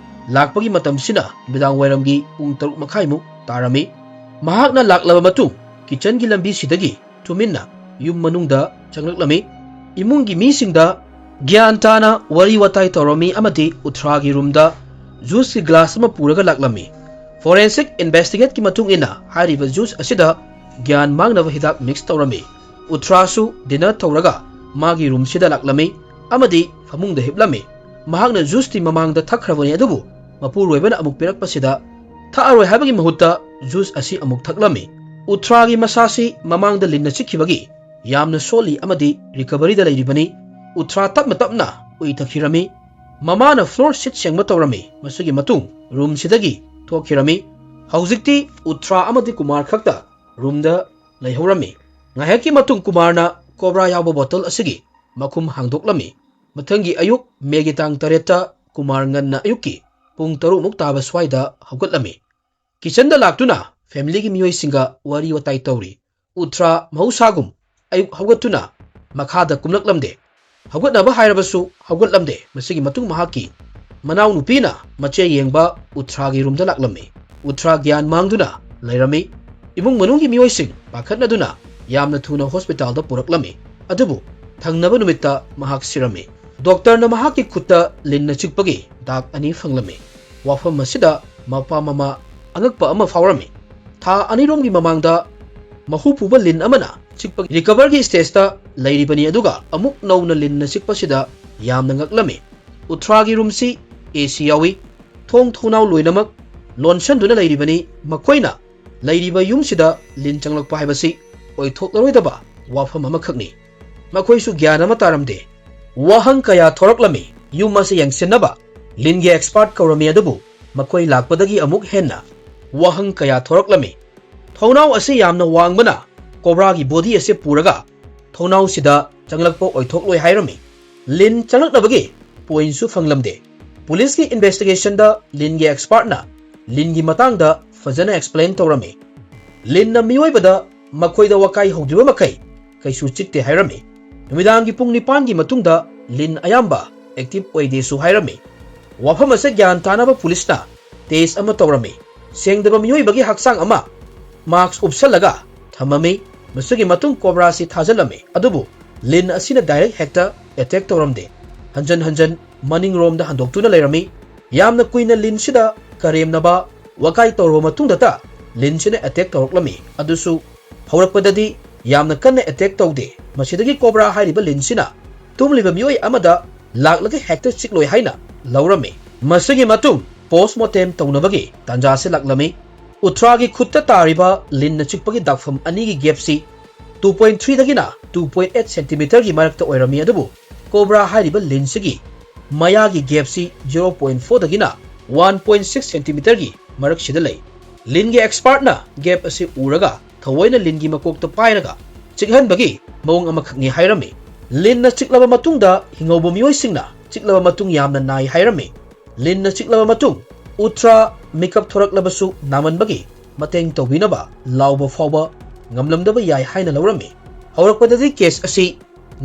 ꯂꯥꯛꯄꯒꯤ ꯃꯇꯝꯁꯤꯅ ꯅꯨꯃꯤꯗꯥꯡ ꯋꯥꯏꯔꯝꯒꯤ ꯄꯨꯡ ꯇꯔꯨꯛ ꯃꯈꯥꯏꯃꯨꯛ ꯇꯥꯔꯝꯃꯤ꯫ ꯃꯍꯥꯛꯅ ꯂꯥꯛꯂꯕ ꯃꯇꯨꯡ ꯀꯤꯆꯟꯒꯤ ꯂꯝꯕꯤꯁꯤꯗꯒꯤ ꯇꯨꯃꯤꯟꯅ ꯌꯨꯝ ꯃꯅꯨꯡꯗ ꯆꯪꯂꯛꯂꯝꯃꯤ꯫ ꯏꯃꯨꯡꯒꯤ ꯃꯤꯁꯤꯡꯗ ꯒ꯭ꯌꯥꯟ ꯇꯥꯅ ꯋꯥꯔꯤ ꯋꯥꯇꯥꯏ ꯇꯧꯔꯝꯃꯤ ꯑꯃꯗꯤ ꯎꯠꯊ꯭ꯔꯥꯒꯤ ꯔꯨꯝꯗ ꯖꯨꯁꯀꯤ ꯒ꯭ꯂꯥꯁ ꯑꯃ ꯄꯨꯔꯒ ꯂꯥꯛꯂꯝꯃꯤ꯫ ꯐꯣꯔꯦꯟꯁꯤꯛ ꯏꯟꯚꯦꯁꯇꯤꯒꯦꯠꯀꯤ ꯃꯇꯨꯡ ꯏꯟꯅ ꯍꯥꯏꯔꯤꯕ ꯖꯨꯁ ꯑꯁꯤꯗ ꯒ꯭ꯌꯥꯟ ꯃꯥꯡꯅꯕ ꯍꯤꯗꯥꯛ ꯃꯤꯛꯁ ꯇꯧꯔꯝꯃꯤ꯫ ꯎꯠꯊ꯭ꯔꯥꯁꯨ ꯗꯤꯅꯔ ꯇꯧꯔꯒ ꯃꯥꯒꯤ ꯔꯨꯝꯁꯤꯗ ꯂꯥꯛꯂꯝꯃꯤ ꯑꯃꯗꯤ ꯐꯃꯨꯡꯗ ꯍꯤꯞꯂꯝꯃꯤ꯫ ꯃꯍꯥꯛꯅ ꯖꯨꯁꯇꯤ ꯃꯃꯥꯡꯗ ꯊꯛꯈ꯭ꯔꯕꯅꯤ, ꯑꯗꯨꯕꯨ ꯃꯄꯨꯔꯣꯏꯕꯅ ꯑꯃꯨꯛ ꯄꯤꯔꯛꯄꯁꯤꯗ ꯊꯛꯑꯔꯣꯏ ꯍꯥꯏꯕꯒꯤ ꯃꯍꯨꯠꯇ ꯖꯨꯁ ꯑꯁꯤ ꯑꯃꯨꯛ ꯊꯛꯂꯝꯃꯤ꯫ ꯎꯠꯊ꯭ꯔꯥꯒꯤ ꯃꯁꯥꯁꯤ ꯃꯃꯥꯡꯗ ꯂꯤꯟꯅ ꯆꯤꯛꯈꯤꯕꯒꯤ ꯌꯥꯝꯅ ꯁꯣꯜꯂꯤ ꯑꯃꯗꯤ recoveryꯗ ꯂꯩꯔꯤꯕꯅꯤ꯫ ꯎꯊ꯭ꯔꯥ ꯇꯞꯅ ꯇꯞꯅ ꯎꯏꯊꯈꯤꯔꯝꯃꯤ꯫ ꯃꯃꯥꯅ floor ꯁꯤꯠ ꯁꯦꯡꯕ ꯇꯧꯔꯝꯃꯤ꯫ ꯃꯁꯤꯒꯤ ꯃꯇꯨꯡ roomꯁꯤꯗꯒꯤ ꯊꯣꯛꯈꯤꯔꯝꯃꯤ꯫ ꯍꯧꯖꯤꯛꯇꯤ ꯎꯊ꯭ꯔꯥ ꯑꯃꯗꯤ ꯀꯨꯃꯥꯔ ꯈꯛꯇ roomꯗ ꯂꯩꯍꯧꯔꯝꯃꯤ꯫ ꯉꯥꯏꯍꯥꯛꯀꯤ ꯃꯇꯨꯡ ꯀꯨꯃꯥꯔꯅ cobra ꯌꯥꯎꯕ bottle ꯑꯁꯤꯒꯤ ꯃꯈꯨꯝ ꯍꯥꯡꯗꯣꯛꯂꯝꯃꯤ꯫ ꯃꯊꯪꯒꯤ ꯑꯌꯨꯛ, ꯃꯦꯒꯤ ꯇꯥꯡ ꯇꯔꯦꯠꯇ ꯀꯨꯃꯥꯔ ꯉꯟꯅ ꯑꯌꯨꯛꯀꯤ ꯄꯨꯡ ꯇꯔꯨꯛ ꯃꯨꯛ ꯇꯥꯕ ꯁ꯭ꯋꯥꯏꯗ ꯍꯧꯒꯠꯂꯝꯃꯤ꯫ Kitchenꯗ ꯂꯥꯛꯇꯨꯅ familyꯒꯤ ꯃꯤꯑꯣꯏꯁꯤꯡꯒ ꯋꯥꯔꯤ ꯋꯥꯇꯥꯏ ꯇꯧꯔꯤ꯫ ꯎꯊ꯭ꯔꯥ ꯃꯍꯧꯁꯥꯒꯨꯝ ꯑꯌꯨꯛ ꯍꯧꯒꯠꯇꯨꯅ ꯃꯈꯥꯗ ꯀꯨꯝꯂꯛꯂꯝꯗꯦ꯫ ꯍꯧꯒꯠꯅꯕ ꯍꯥꯏꯔꯕꯁꯨ ꯍꯧꯒꯠꯂꯝꯗꯦ꯫ ꯃꯁꯤꯒꯤ ꯃꯇꯨꯡ ꯃꯍꯥꯛꯀꯤ ꯃꯅꯥꯎꯅꯨꯄꯤꯅ ꯃꯆꯦ ꯌꯦꯡꯕ ꯎꯊ꯭ꯔꯥꯒꯤ roomꯗ ꯂꯥꯛꯂꯝꯃꯤ꯫ ꯎꯊ꯭ꯔꯥ ꯒ꯭ꯌꯥꯟ ꯃꯥꯡꯗꯨꯅ ꯂꯩꯔꯝꯃꯤ꯫ ꯏꯃꯨꯡ ꯃꯅꯨꯡꯒꯤ ꯃꯤꯑꯣꯏꯁꯤꯡ ꯄꯥꯈꯠꯅꯗꯨꯅ ꯌꯥꯝꯅ ꯊꯨꯅ hospitalꯗ ꯄꯨꯔꯛꯂꯝꯃꯤ꯫ ꯑꯗꯨꯕꯨ ꯊꯪꯅꯕ ꯅꯨꯃꯤꯠꯇ ꯃꯍꯥꯛ ꯁꯤꯔꯝꯃꯤ꯫ Doctorꯅ ꯃꯍꯥꯛꯀꯤ ꯈꯨꯠꯇ ꯂꯤꯟꯅ ꯆꯤꯛꯄꯒꯤ ꯗꯥꯛ ꯑꯅꯤ ꯐꯪꯂꯝꯃꯤ꯫ ꯋꯥꯐꯝ ꯑꯁꯤꯗ ꯃꯄꯥ ꯃꯃꯥ ꯑꯉꯛꯄ ꯑꯃ ꯐꯥꯎꯔꯝꯃꯤ꯫ ꯊꯥ ꯑꯅꯤꯔꯣꯝꯒꯤ ꯃꯃꯥꯡꯗ ꯃꯍꯨ ꯄꯨꯕ ꯂꯤꯟ ꯑꯃꯅ ꯆꯤꯛꯄꯒꯤ recoveryꯒꯤ stageꯇ ꯂꯩꯔꯤꯕꯅꯤ, ꯑꯗꯨꯒ ꯑꯃꯨꯛ ꯅꯧꯅ ꯂꯤꯟꯅ ꯆꯤꯛꯄꯁꯤꯗ ꯌꯥꯝꯅ ꯉꯛꯂꯝꯃꯤ꯫ ꯎꯊ꯭ꯔꯥꯒꯤ roomꯁꯤ AC ꯌꯥꯎꯏ꯫ ꯊꯣꯡ ꯊꯣꯡꯅꯥꯎ ꯂꯣꯏꯅꯃꯛ ꯂꯣꯟꯁꯟꯗꯨꯅ ꯂꯩꯔꯤꯕꯅꯤ꯫ ꯃꯈꯣꯏꯅ ꯂꯩꯔꯤꯕ ꯌꯨꯝꯁꯤꯗ ꯂꯤꯟ ꯆꯪꯂꯛꯄ ꯍꯥꯏꯕꯁꯤ ꯑꯣꯏꯊꯣꯛꯂꯔꯣꯏꯗꯕ ꯋꯥꯐꯝ ꯑꯃꯈꯛꯅꯤ꯫ ꯃꯈꯣꯏꯁꯨ ꯒ꯭ꯌꯥꯟ ꯑꯃ ꯇꯥꯔꯝꯗꯦ꯫ ꯋꯥꯍꯪ ꯀꯌꯥ ꯊꯣꯔꯛꯂꯝꯃꯤ꯫ ꯌꯨꯝ ꯑꯁꯤ ꯌꯦꯡꯁꯤꯟꯅꯕ ꯂꯤꯟꯒꯤ expert ꯀꯧꯔꯝꯃꯤ, ꯑꯗꯨꯕꯨ ꯃꯈꯣꯏ ꯂꯥꯛꯄꯗꯒꯤ ꯑꯃꯨꯛ ꯍꯦꯟꯅ ꯋꯥꯍꯪ ꯀꯌꯥ ꯊꯣꯔꯛꯂꯝꯃꯤ꯫ ꯊꯣꯡꯅꯥꯎ ꯑꯁꯤ ꯌꯥꯝꯅ ꯋꯥꯡꯕꯅ cobraꯒꯤ body ꯑꯁꯤ ꯄꯨꯔꯒ ꯊꯣꯡꯅꯥꯎꯁꯤꯗ ꯆꯪꯂꯛꯄ ꯑꯣꯏꯊꯣꯛꯂꯣꯏ ꯍꯥꯏꯔꯝꯃꯤ꯫ ꯂꯤꯟ ꯆꯪꯂꯛꯅꯕꯒꯤ pointꯁꯨ ꯐꯪꯂꯝꯗꯦ꯫ Policeꯀꯤ investigationꯗ ꯂꯤꯟꯒꯤ expertꯅ ꯂꯤꯟꯒꯤ ꯃꯇꯥꯡꯗ ꯐꯖꯅ explain ꯇꯧꯔꯝꯃꯤ꯫ ꯂꯤꯟꯅ ꯃꯤꯑꯣꯏꯕꯗ ꯃꯈꯣꯏꯗ ꯋꯥꯀꯥꯏ ꯍꯧꯗ꯭ꯔꯤꯕ ꯃꯈꯩ ꯀꯩꯁꯨ ꯆꯤꯛꯇꯦ ꯍꯥꯏꯔꯝꯃꯤ꯫ ꯅꯨꯃꯤꯗꯥꯡꯒꯤ ꯄꯨꯡ ꯅꯤꯄꯥꯟꯒꯤ ꯃꯇꯨꯡꯗ ꯂꯤꯟ ꯑꯌꯥꯝꯕ active ꯑꯣꯏꯗꯦꯁꯨ ꯍꯥꯏꯔꯝꯃꯤ꯫ ꯋꯥꯐꯝ ꯑꯁꯤ ꯒ꯭ꯌꯥꯟ ꯇꯥꯅꯕ policeꯅ test ꯑꯃ ꯇꯧꯔꯝꯃꯤ꯫ ꯁꯦꯡꯗꯕ ꯃꯤꯑꯣꯏꯕꯒꯤ ꯍꯛꯆꯥꯡ ꯑꯃ mask ꯎꯞꯁꯜꯂꯒ ꯊꯝꯃꯝꯃꯤ꯫ ꯃꯁꯤꯒꯤ ꯃꯇꯨꯡ cobraꯁꯤ ꯊꯥꯖꯤꯜꯂꯝꯃꯤ, ꯑꯗꯨꯕꯨ ꯂꯤꯟ ꯑꯁꯤꯅ direct ꯍꯦꯛꯇ attack ꯇꯧꯔꯝꯗꯦ꯫ ꯍꯟꯖꯟ ꯍꯟꯖꯟ ꯃꯅꯤꯡꯔꯣꯝꯗ ꯍꯟꯗꯣꯛꯇꯨꯅ ꯂꯩꯔꯝꯃꯤ꯫ ꯌꯥꯝꯅ ꯀꯨꯏꯅ ꯂꯤꯟꯁꯤꯗ ꯀꯔꯦꯝꯅꯕ, ꯋꯥꯀꯥꯏ ꯇꯧꯔꯕ ꯃꯇꯨꯡꯗꯇ ꯂꯤꯟꯁꯤꯅ attack ꯇꯧꯔꯛꯂꯝꯃꯤ꯫ ꯑꯗꯨꯁꯨ ꯍꯧꯔꯛꯄꯗꯗꯤ ꯌꯥꯝꯅ ꯀꯟꯅ attack ꯇꯧꯗꯦ꯫ ꯃꯁꯤꯗꯒꯤ cobra ꯍꯥꯏꯔꯤꯕ ꯂꯤꯟꯁꯤꯅ ꯇꯨꯝꯂꯤꯕ ꯃꯤꯑꯣꯏ ꯑꯃꯗ ꯂꯥꯛꯂꯒ ꯍꯦꯛꯇ ꯆꯤꯛꯂꯣꯏ ꯍꯥꯏꯅ ꯂꯧꯔꯝꯃꯤ꯫ ꯃꯁꯤꯒꯤ ꯃꯇꯨꯡ post mortem ꯇꯧꯅꯕꯒꯤ ꯇꯥꯟꯖꯥꯁꯤ ꯂꯥꯛꯂꯝꯃꯤ꯫ ꯎꯊ꯭ꯔꯥꯒꯤ ꯈꯨꯠꯇ ꯇꯥꯔꯤꯕ ꯂꯤꯟꯅ ꯆꯤꯛꯄꯒꯤ ꯗꯥꯛꯐꯝ ꯑꯅꯤꯒꯤ gapꯁꯤ ꯇꯨ ꯄꯣꯏꯟ ꯊ꯭ꯔꯤꯗꯒꯤꯅ ꯇꯨ ꯄꯣꯏꯟ ꯑꯩꯠ ꯁꯦꯟꯇꯤꯃꯤꯇꯔꯒꯤ ꯃꯔꯛꯇ ꯑꯣꯏꯔꯝꯃꯤ꯫ ꯑꯗꯨꯕꯨ ꯀꯣꯕ꯭ꯔꯥ ꯍꯥꯏꯔꯤꯕ ꯂꯤꯟꯁꯤꯒꯤ ꯃꯌꯥꯒꯤ ꯒꯦꯞꯁꯤ ꯖꯤꯔꯣ ꯄꯣꯏꯟ ꯐꯣꯔꯗꯒꯤꯅ ꯋꯥꯟ ꯄꯣꯏꯟ ꯁꯤꯛꯁ ꯁꯦꯟꯇꯤꯃꯤꯇꯔꯒꯤ ꯃꯔꯛꯁꯤꯗ ꯂꯩ꯫ ꯂꯤꯟꯒꯤ ꯑꯦꯛꯁꯄꯥꯔꯠꯅ ꯒꯦꯞ ꯑꯁꯤ ꯎꯔꯒ ꯊꯑꯣꯏꯅ ꯂꯤꯟꯒꯤ ꯃꯀꯣꯛꯇ ꯄꯥꯏꯔꯒ ꯆꯤꯛꯍꯟꯕꯒꯤ ꯃꯑꯣꯡ ꯑꯃꯈꯛꯅꯤ ꯍꯥꯏꯔꯝꯃꯤ꯫ ꯂꯤꯟꯅ ꯆꯤꯛꯂꯕ ꯃꯇꯨꯡꯗ ꯍꯤꯡꯍꯧꯕ ꯃꯤꯑꯣꯏꯁꯤꯡꯅ ꯆꯤꯛꯂꯕ ꯃꯇꯨꯡ ꯌꯥꯝꯅ ꯅꯥꯏ ꯍꯥꯏꯔꯝꯃꯤ꯫ ꯂꯤꯟꯅ ꯆꯤꯛꯂꯕ ꯃꯇꯨꯡ ꯎꯇ꯭ꯔꯥ ꯃꯤꯀꯞ ꯊꯣꯔꯛꯂꯕꯁꯨ ꯅꯥꯃꯟꯕꯒꯤ ꯃꯇꯦꯡ ꯇꯧꯕꯤꯅꯕ ꯂꯥꯎꯕ ꯐꯥꯎꯕ ꯉꯝꯂꯝꯗꯕ ꯌꯥꯏ ꯍꯥꯏꯅ ꯂꯧꯔꯝꯃꯤ꯫ ꯍꯧꯔꯛꯄꯗꯗꯤ ꯀꯦꯁ ꯑꯁꯤ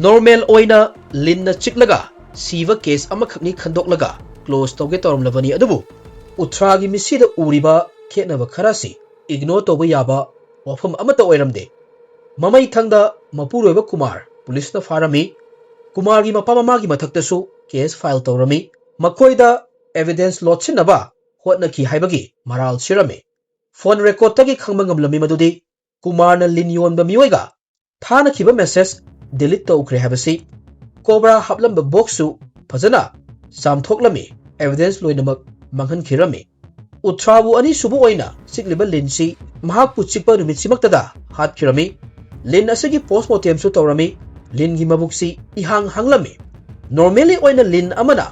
ꯅꯣꯔꯃꯦꯜ ꯑꯣꯏꯅ ꯂꯤꯟꯅ ꯆꯤꯛꯂꯒ ꯁꯤꯕ ꯀꯦꯁ ꯑꯃꯈꯛꯅꯤ ꯈꯟꯗꯣꯛꯂꯒ ꯀ꯭ꯂꯣꯖ ꯇꯧꯒꯦ ꯇꯧꯔꯝꯂꯕꯅꯤ꯫ ꯑꯗꯨꯕꯨ ꯎꯇ꯭ꯔꯥꯒꯤ ꯃꯤꯠꯁꯤꯗ ꯎꯔꯤꯕ ꯈꯦꯠꯅꯕ ꯈꯔꯁꯤ ꯏꯒꯅꯣꯔ ꯇꯧꯕ ꯌꯥꯕ ꯋꯥꯐꯝ ꯑꯃꯠꯇ ꯑꯣꯏꯔꯝꯗꯦ꯫ ꯃꯃꯩ ꯊꯪꯗ ꯃꯄꯨꯔꯣꯏꯕ ꯀꯨꯃꯥꯔ ꯄꯨꯂꯤꯁꯅ ꯐꯥꯔꯝꯃꯤ꯫ ꯀꯨꯃꯥꯔꯒꯤ ꯃꯄꯥ ꯃꯃꯥꯒꯤ ꯃꯊꯛꯇꯁꯨ ꯀꯦꯁ ꯐꯥꯏꯜ ꯇꯧꯔꯝꯃꯤ꯫ ꯃꯈꯣꯏꯗ ꯑꯦꯚꯤꯗꯦꯟꯁ ꯂꯣꯠꯁꯤꯟꯅꯕ ꯍꯣꯠꯅꯈꯤ ꯍꯥꯏꯕꯒꯤ ꯃꯔꯥꯜ ꯁꯤꯔꯝꯃꯤ꯫ ꯐꯣꯟ ꯔꯦꯀꯣꯔꯗꯇꯒꯤ ꯈꯪꯕ ꯉꯝꯂꯝꯃꯤ ꯃꯗꯨꯗꯤ ꯀꯨꯃꯥꯔꯅ ꯂꯤꯟ ꯌꯣꯟꯕ ꯃꯤꯑꯣꯏꯒ ꯊꯥꯅꯈꯤꯕ ꯃꯦꯁꯦꯖ ꯗꯤꯂꯤꯠ ꯇꯧꯈ꯭ꯔꯦ ꯍꯥꯏꯕꯁꯤ꯫ ꯀꯣꯕ꯭ꯔꯥ ꯍꯥꯞꯂꯝꯕ ꯕꯣꯛꯁꯁꯨ ꯐꯖꯅ ꯆꯥꯝꯊꯣꯛꯂꯝꯃꯤ, ꯑꯦꯚꯤꯗꯦꯟꯁ ꯂꯣꯏꯅꯃꯛ ꯃꯥꯡꯍꯟꯈꯤꯔꯝꯃꯤ꯫ ꯎꯊ꯭ꯔꯥꯕꯨ ꯑꯅꯤꯁꯨꯕ ꯑꯣꯏꯅ ꯆꯤꯛꯂꯤꯕ ꯂꯤꯟꯁꯤ ꯃꯍꯥꯛꯄꯨ ꯆꯤꯛꯄ ꯅꯨꯃꯤꯠꯁꯤꯃꯛꯇꯗ ꯍꯥꯠꯈꯤꯔꯝꯃꯤ꯫ ꯂꯤꯟ ꯑꯁꯤꯒꯤ ꯄꯣꯁꯃꯣꯔꯇꯦꯝꯁꯨ ꯇꯧꯔꯝꯃꯤ꯫ ꯂꯤꯟꯒꯤ ꯃꯕꯨꯛꯁꯤ ꯏꯍꯥꯡ ꯍꯥꯡꯂꯝꯃꯤ꯫ ꯅꯣꯔꯃꯦꯂꯤ ꯑꯣꯏꯅ ꯂꯤꯟ ꯑꯃꯅ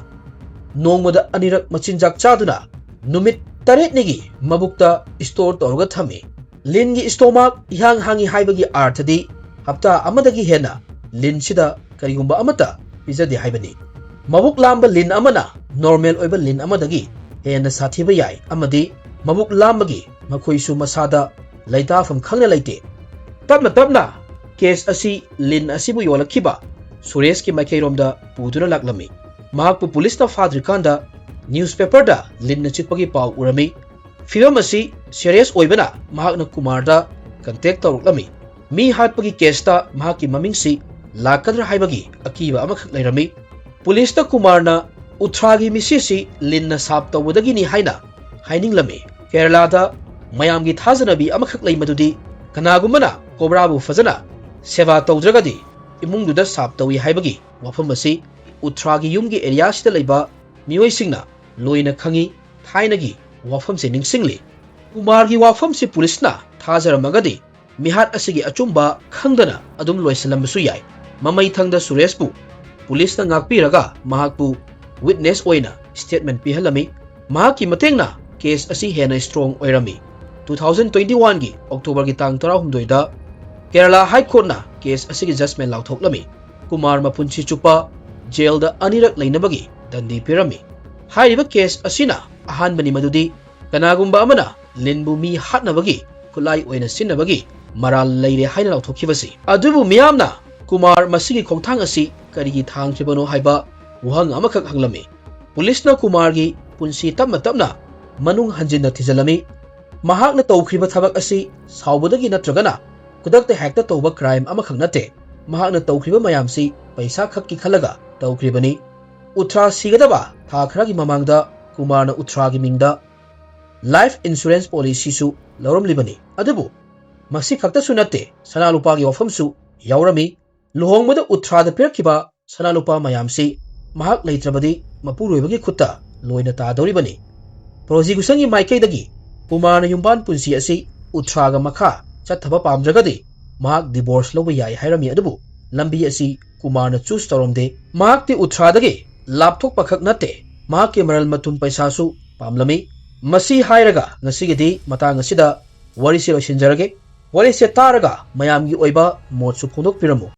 ꯅꯣꯡꯃꯗ ꯑꯅꯤꯔꯛ ꯃꯆꯤꯟꯖꯥꯛ ꯆꯥꯗꯨꯅ ꯅꯨꯃꯤꯠ ꯇꯔꯦꯠꯅꯤꯒꯤ ꯃꯕꯨꯛꯇ ꯁ꯭ꯇꯣꯔ ꯇꯧꯔꯒ ꯊꯝꯃꯤ꯫ ꯂꯤꯟꯒꯤ ꯁ꯭ꯇꯣꯃꯥꯛ ꯏꯍꯥꯡ ꯍꯥꯡꯉꯤ ꯍꯥꯏꯕꯒꯤ ꯑꯥꯔꯊꯗꯤ ꯍꯞꯇꯥ ꯑꯃꯗꯒꯤ ꯍꯦꯟꯅ ꯂꯤꯟꯁꯤꯗ ꯀꯔꯤꯒꯨꯝꯕ ꯑꯃꯠꯇ ꯄꯤꯖꯗꯦ ꯍꯥꯏꯕꯅꯤ꯫ ꯃꯕꯨꯛ ꯂꯥꯝꯕ ꯂꯤꯟ ꯑꯃꯅ ꯅꯣꯔꯃꯦꯜ ꯑꯣꯏꯕ ꯂꯤꯟ ꯑꯃꯗꯒꯤ ꯍꯦꯟꯅ ꯁꯥꯊꯤꯕ ꯌꯥꯏ ꯑꯃꯗꯤ ꯃꯕꯨꯛ ꯂꯥꯝꯕꯒꯤ ꯃꯈꯣꯏꯁꯨ ꯃꯁꯥꯗ ꯂꯩꯇꯥꯐꯝ ꯈꯪꯅ ꯂꯩꯇꯦ꯫ ꯇꯞꯅ ꯇꯞꯅ ꯀꯦꯁ ꯑꯁꯤ ꯂꯤꯟ ꯑꯁꯤꯕꯨ ꯌꯣꯜꯂꯛꯈꯤꯕ ꯁꯨꯔꯦꯁꯀꯤ ꯃꯥꯏꯀꯩꯔꯣꯝꯗ ꯄꯨꯗꯨꯅ ꯂꯥꯛꯂꯝꯃꯤ꯫ ꯃꯍꯥꯛꯄꯨ ꯄꯨꯂꯤꯁꯅ ꯐꯥꯗ꯭ꯔꯤꯀꯥꯟꯗ ꯅ꯭ꯌꯨꯁꯄꯦꯄꯔꯗ ꯂꯤꯟꯅ ꯆꯤꯛꯄꯒꯤ ꯄꯥꯎ ꯎꯔꯝꯃꯤ꯫ ꯐꯤꯚꯝ ꯑꯁꯤ ꯁꯦꯔꯤꯌꯁ ꯑꯣꯏꯕꯅ ꯃꯍꯥꯛꯅ ꯀꯨꯃꯥꯔꯗ ꯀꯟꯇꯦꯛ ꯇꯧꯔꯛꯂꯝꯃꯤ꯫ ꯃꯤ ꯍꯥꯠꯄꯒꯤ ꯀꯦꯁꯇ ꯃꯍꯥꯛꯀꯤ ꯃꯃꯤꯡꯁꯤ ꯂꯥꯛꯀꯗ꯭ꯔꯥ ꯍꯥꯏꯕꯒꯤ ꯑꯀꯤꯕ ꯑꯃꯈꯛ ꯂꯩꯔꯝꯃꯤ꯫ ꯄꯨꯂꯤꯁꯇ ꯀꯨꯃꯥꯔꯅ ꯎꯊ꯭ꯔꯥꯒꯤ ꯃꯤꯁꯤꯁꯤ ꯂꯤꯟꯅ ꯁꯥꯞ ꯇꯧꯕꯗꯒꯤꯅꯤ ꯍꯥꯏꯅ ꯍꯥꯏꯅꯤꯡꯂꯝꯃꯤ꯫ ꯀꯦꯔꯂꯥꯗ ꯃꯌꯥꯝꯒꯤ ꯊꯥꯖꯅꯕꯤ ꯑꯃꯈꯛ ꯂꯩ, ꯃꯗꯨꯗꯤ ꯀꯅꯥꯒꯨꯝꯕꯅ ꯀꯣꯕ꯭ꯔꯥꯕꯨ ꯐꯖꯅ ꯁꯦꯕꯥ ꯇꯧꯗ꯭ꯔꯒꯗꯤ ꯏꯃꯨꯡꯗꯨꯗ ꯁꯥꯞ ꯇꯧꯏ ꯍꯥꯏꯕꯒꯤ ꯋꯥꯐꯝ ꯑꯁꯤ ꯎꯊ꯭ꯔꯥꯒꯤ ꯌꯨꯝꯒꯤ ꯑꯦꯔꯤꯌꯥꯁꯤꯗ ꯂꯩꯕ ꯃꯤꯑꯣꯏꯁꯤꯡꯅ ꯂꯣꯏꯅ ꯈꯪꯏ꯫ ꯊꯥꯏꯅꯒꯤ ꯋꯥꯐꯝꯁꯦ ꯅꯤꯡꯁꯤꯡꯂꯤ꯫ ꯀꯨꯃꯥꯔꯒꯤ ꯋꯥꯐꯝꯁꯤ ꯄꯨꯂꯤꯁꯅ ꯊꯥꯖꯔꯝꯃꯒꯗꯤ ꯃꯤꯍꯥꯠ ꯑꯁꯤꯒꯤ ꯑꯆꯨꯝꯕ ꯈꯪꯗꯅ ꯑꯗꯨꯝ ꯂꯣꯏꯁꯤꯜꯂꯝꯕꯁꯨ ꯌꯥꯏ꯫ ꯃꯃꯩꯊꯪꯗ ꯁꯨꯔꯦꯁꯄꯨ ꯄꯨꯂꯤꯁꯅ ꯉꯥꯛꯄꯤꯔꯒ ꯃꯍꯥꯛꯄꯨ ꯋꯤꯠꯅꯦꯁ ꯑꯣꯏꯅ ꯁ꯭ꯇꯦꯠꯃꯦꯟ ꯄꯤꯍꯜꯂꯝꯃꯤ꯫ ꯃꯍꯥꯛꯀꯤ ꯃꯇꯦꯡꯅ ꯀꯦꯁ ꯑꯁꯤ ꯍꯦꯟꯅ ꯁ꯭ꯇꯔꯣꯡ ꯑꯣꯏꯔꯝꯃꯤ꯫ ꯇꯨ ꯊꯥꯎꯖꯟ ꯇ꯭ꯋꯦꯟꯇꯤ ꯋꯥꯟꯒꯤ ꯑꯣꯛꯇꯣꯕꯔꯒꯤ ꯇꯥꯡ ꯇꯔꯥꯍꯨꯝꯗꯣꯏꯗ ꯀꯦꯔꯂꯥ ꯍꯥꯏ ꯀꯣꯔꯠꯅ ꯀꯦꯁ ꯑꯁꯤꯒꯤ ꯖꯖꯃꯦꯟ ꯂꯥꯎꯊꯣꯛꯂꯝꯃꯤ꯫ ꯀꯨꯃꯥꯔ ꯃꯄꯨꯟꯁꯤ ꯆꯨꯞꯄ ꯖꯦꯜꯗ ꯑꯅꯤꯔꯛ ꯂꯩꯅꯕꯒꯤ ꯗꯟꯗꯤ ꯄꯤꯔꯝꯃꯤ꯫ ꯍꯥꯏꯔꯤꯕ ꯀꯦꯁ ꯑꯁꯤꯅ ꯑꯍꯥꯟꯕꯅꯤ ꯃꯗꯨꯗꯤ ꯀꯅꯥꯒꯨꯝꯕ ꯑꯃꯅ ꯂꯤꯟꯕꯨ ꯃꯤ ꯍꯥꯠꯅꯕꯒꯤ ꯈꯨꯠꯂꯥꯏ ꯑꯣꯏꯅ ꯁꯤꯖꯤꯟꯅꯕꯒꯤ ꯃꯔꯥꯜ ꯂꯩꯔꯦ ꯍꯥꯏꯅ ꯂꯥꯎꯊꯣꯛꯈꯤꯕꯁꯤ꯫ ꯑꯗꯨꯕꯨ ꯃꯤꯌꯥꯝꯅ ꯀꯨꯃꯥꯔ ꯃꯁꯤꯒꯤ ꯈꯣꯡꯊꯥꯡ ꯑꯁꯤ ꯀꯔꯤꯒꯤ ꯊꯥꯡꯈꯤꯕꯅꯣ ꯍꯥꯏꯕ ꯋꯥꯍꯪ ꯑꯃꯈꯛ ꯍꯪꯂꯝꯃꯤ꯫ ꯄꯨꯂꯤꯁꯅ ꯀꯨꯃꯥꯔꯒꯤ ꯄꯨꯟꯁꯤ ꯇꯞꯅ ꯇꯞꯅ ꯃꯅꯨꯡ ꯍꯟꯖꯤꯟꯅ ꯊꯤꯖꯤꯜꯂꯝꯃꯤ꯫ ꯃꯍꯥꯛꯅ ꯇꯧꯈ꯭ꯔꯤꯕ ꯊꯕꯛ ꯑꯁꯤ ꯁꯥꯎꯕꯗꯒꯤ ꯅꯠꯇ꯭ꯔꯒꯅ ꯈꯨꯗꯛꯇ ꯍꯦꯛꯇ ꯇꯧꯕ ꯀ꯭ꯔꯥꯏꯝ ꯑꯃꯈꯛ ꯅꯠꯇꯦ꯫ ꯃꯍꯥꯛꯅ ꯇꯧꯈ꯭ꯔꯤꯕ ꯃꯌꯥꯝꯁꯤ ꯄꯩꯁꯥ ꯈꯛꯀꯤ ꯈꯜꯂꯒ ꯇꯧꯈ꯭ꯔꯤꯕꯅꯤ꯫ ꯎꯊ꯭ꯔꯥ ꯁꯤꯒꯗꯕ ꯊꯥ ꯈꯔꯒꯤ ꯃꯃꯥꯡꯗ ꯀꯨꯃꯥꯔꯅ ꯎꯊ꯭ꯔꯥꯒꯤ ꯃꯤꯡꯗ ꯂꯥꯏꯐ ꯏꯟꯁꯨꯔꯦꯟꯁ ꯄꯣꯂꯤꯁꯤꯁꯨ ꯂꯧꯔꯝꯂꯤꯕꯅꯤ꯫ ꯑꯗꯨꯕꯨ ꯃꯁꯤ ꯈꯛꯇꯁꯨ ꯅꯠꯇꯦ, ꯁꯅꯥ ꯂꯨꯄꯥꯒꯤ ꯋꯥꯐꯝꯁꯨ ꯌꯥꯎꯔꯝꯃꯤ꯫ ꯂꯨꯍꯣꯡꯕꯗ ꯎꯊ꯭ꯔꯥꯗ ꯄꯤꯔꯛꯈꯤꯕ ꯁꯅꯥ ꯂꯨꯄꯥ ꯃꯌꯥꯝꯁꯤ ꯃꯍꯥꯛ ꯂꯩꯇ꯭ꯔꯕꯗꯤ ꯃꯄꯨꯔꯣꯏꯕꯒꯤ ꯈꯨꯠꯇ ꯂꯣꯏꯅ ꯇꯥꯗꯧꯔꯤꯕꯅꯤ꯫ ꯄ꯭ꯔꯣꯁꯤꯀ꯭ꯌꯨꯁꯟꯒꯤ ꯃꯥꯏꯀꯩꯗꯒꯤ ꯀꯨꯃꯥꯔꯅ ꯌꯨꯝꯕꯥꯟ ꯄꯨꯟꯁꯤ ꯑꯁꯤ ꯎꯊ꯭ꯔꯥꯒ ꯃꯈꯥ ꯆꯠꯊꯕ ꯄꯥꯝꯗ꯭ꯔꯒꯗꯤ ꯃꯍꯥꯛ ꯗꯤꯚꯣꯔꯁ ꯂꯧꯕ ꯌꯥꯏ ꯍꯥꯏꯔꯝꯃꯤ, ꯑꯗꯨꯕꯨ ꯂꯝꯕꯤ ꯑꯁꯤ ꯀꯨꯃꯥꯔꯅ ꯆꯨꯁ ꯇꯧꯔꯝꯗꯦ꯫ ꯃꯍꯥꯛꯇꯤ ꯎꯊ꯭ꯔꯥꯗꯒꯤ ꯂꯥꯞꯊꯣꯛꯄ ꯈꯛ ꯅꯠꯇꯦ, ꯃꯍꯥꯛꯀꯤ ꯃꯔꯜ ꯃꯊꯨꯝ ꯄꯩꯁꯥꯁꯨ ꯄꯥꯝꯂꯝꯃꯤ꯫ ꯃꯁꯤ ꯍꯥꯏꯔꯒ ꯉꯁꯤꯒꯤꯗꯤ ꯃꯇꯥꯡ ꯑꯁꯤꯗ ꯋꯥꯔꯤꯁꯤ ꯂꯣꯏꯁꯤꯟꯖꯔꯒꯦ꯫ ꯋꯥꯔꯤꯁꯦ ꯇꯥꯔꯒ ꯃꯌꯥꯝꯒꯤ ꯑꯣꯏꯕ ꯃꯣꯠꯁꯨ ꯐꯣꯡꯗꯣꯛꯄꯤꯔꯝꯃꯨ꯫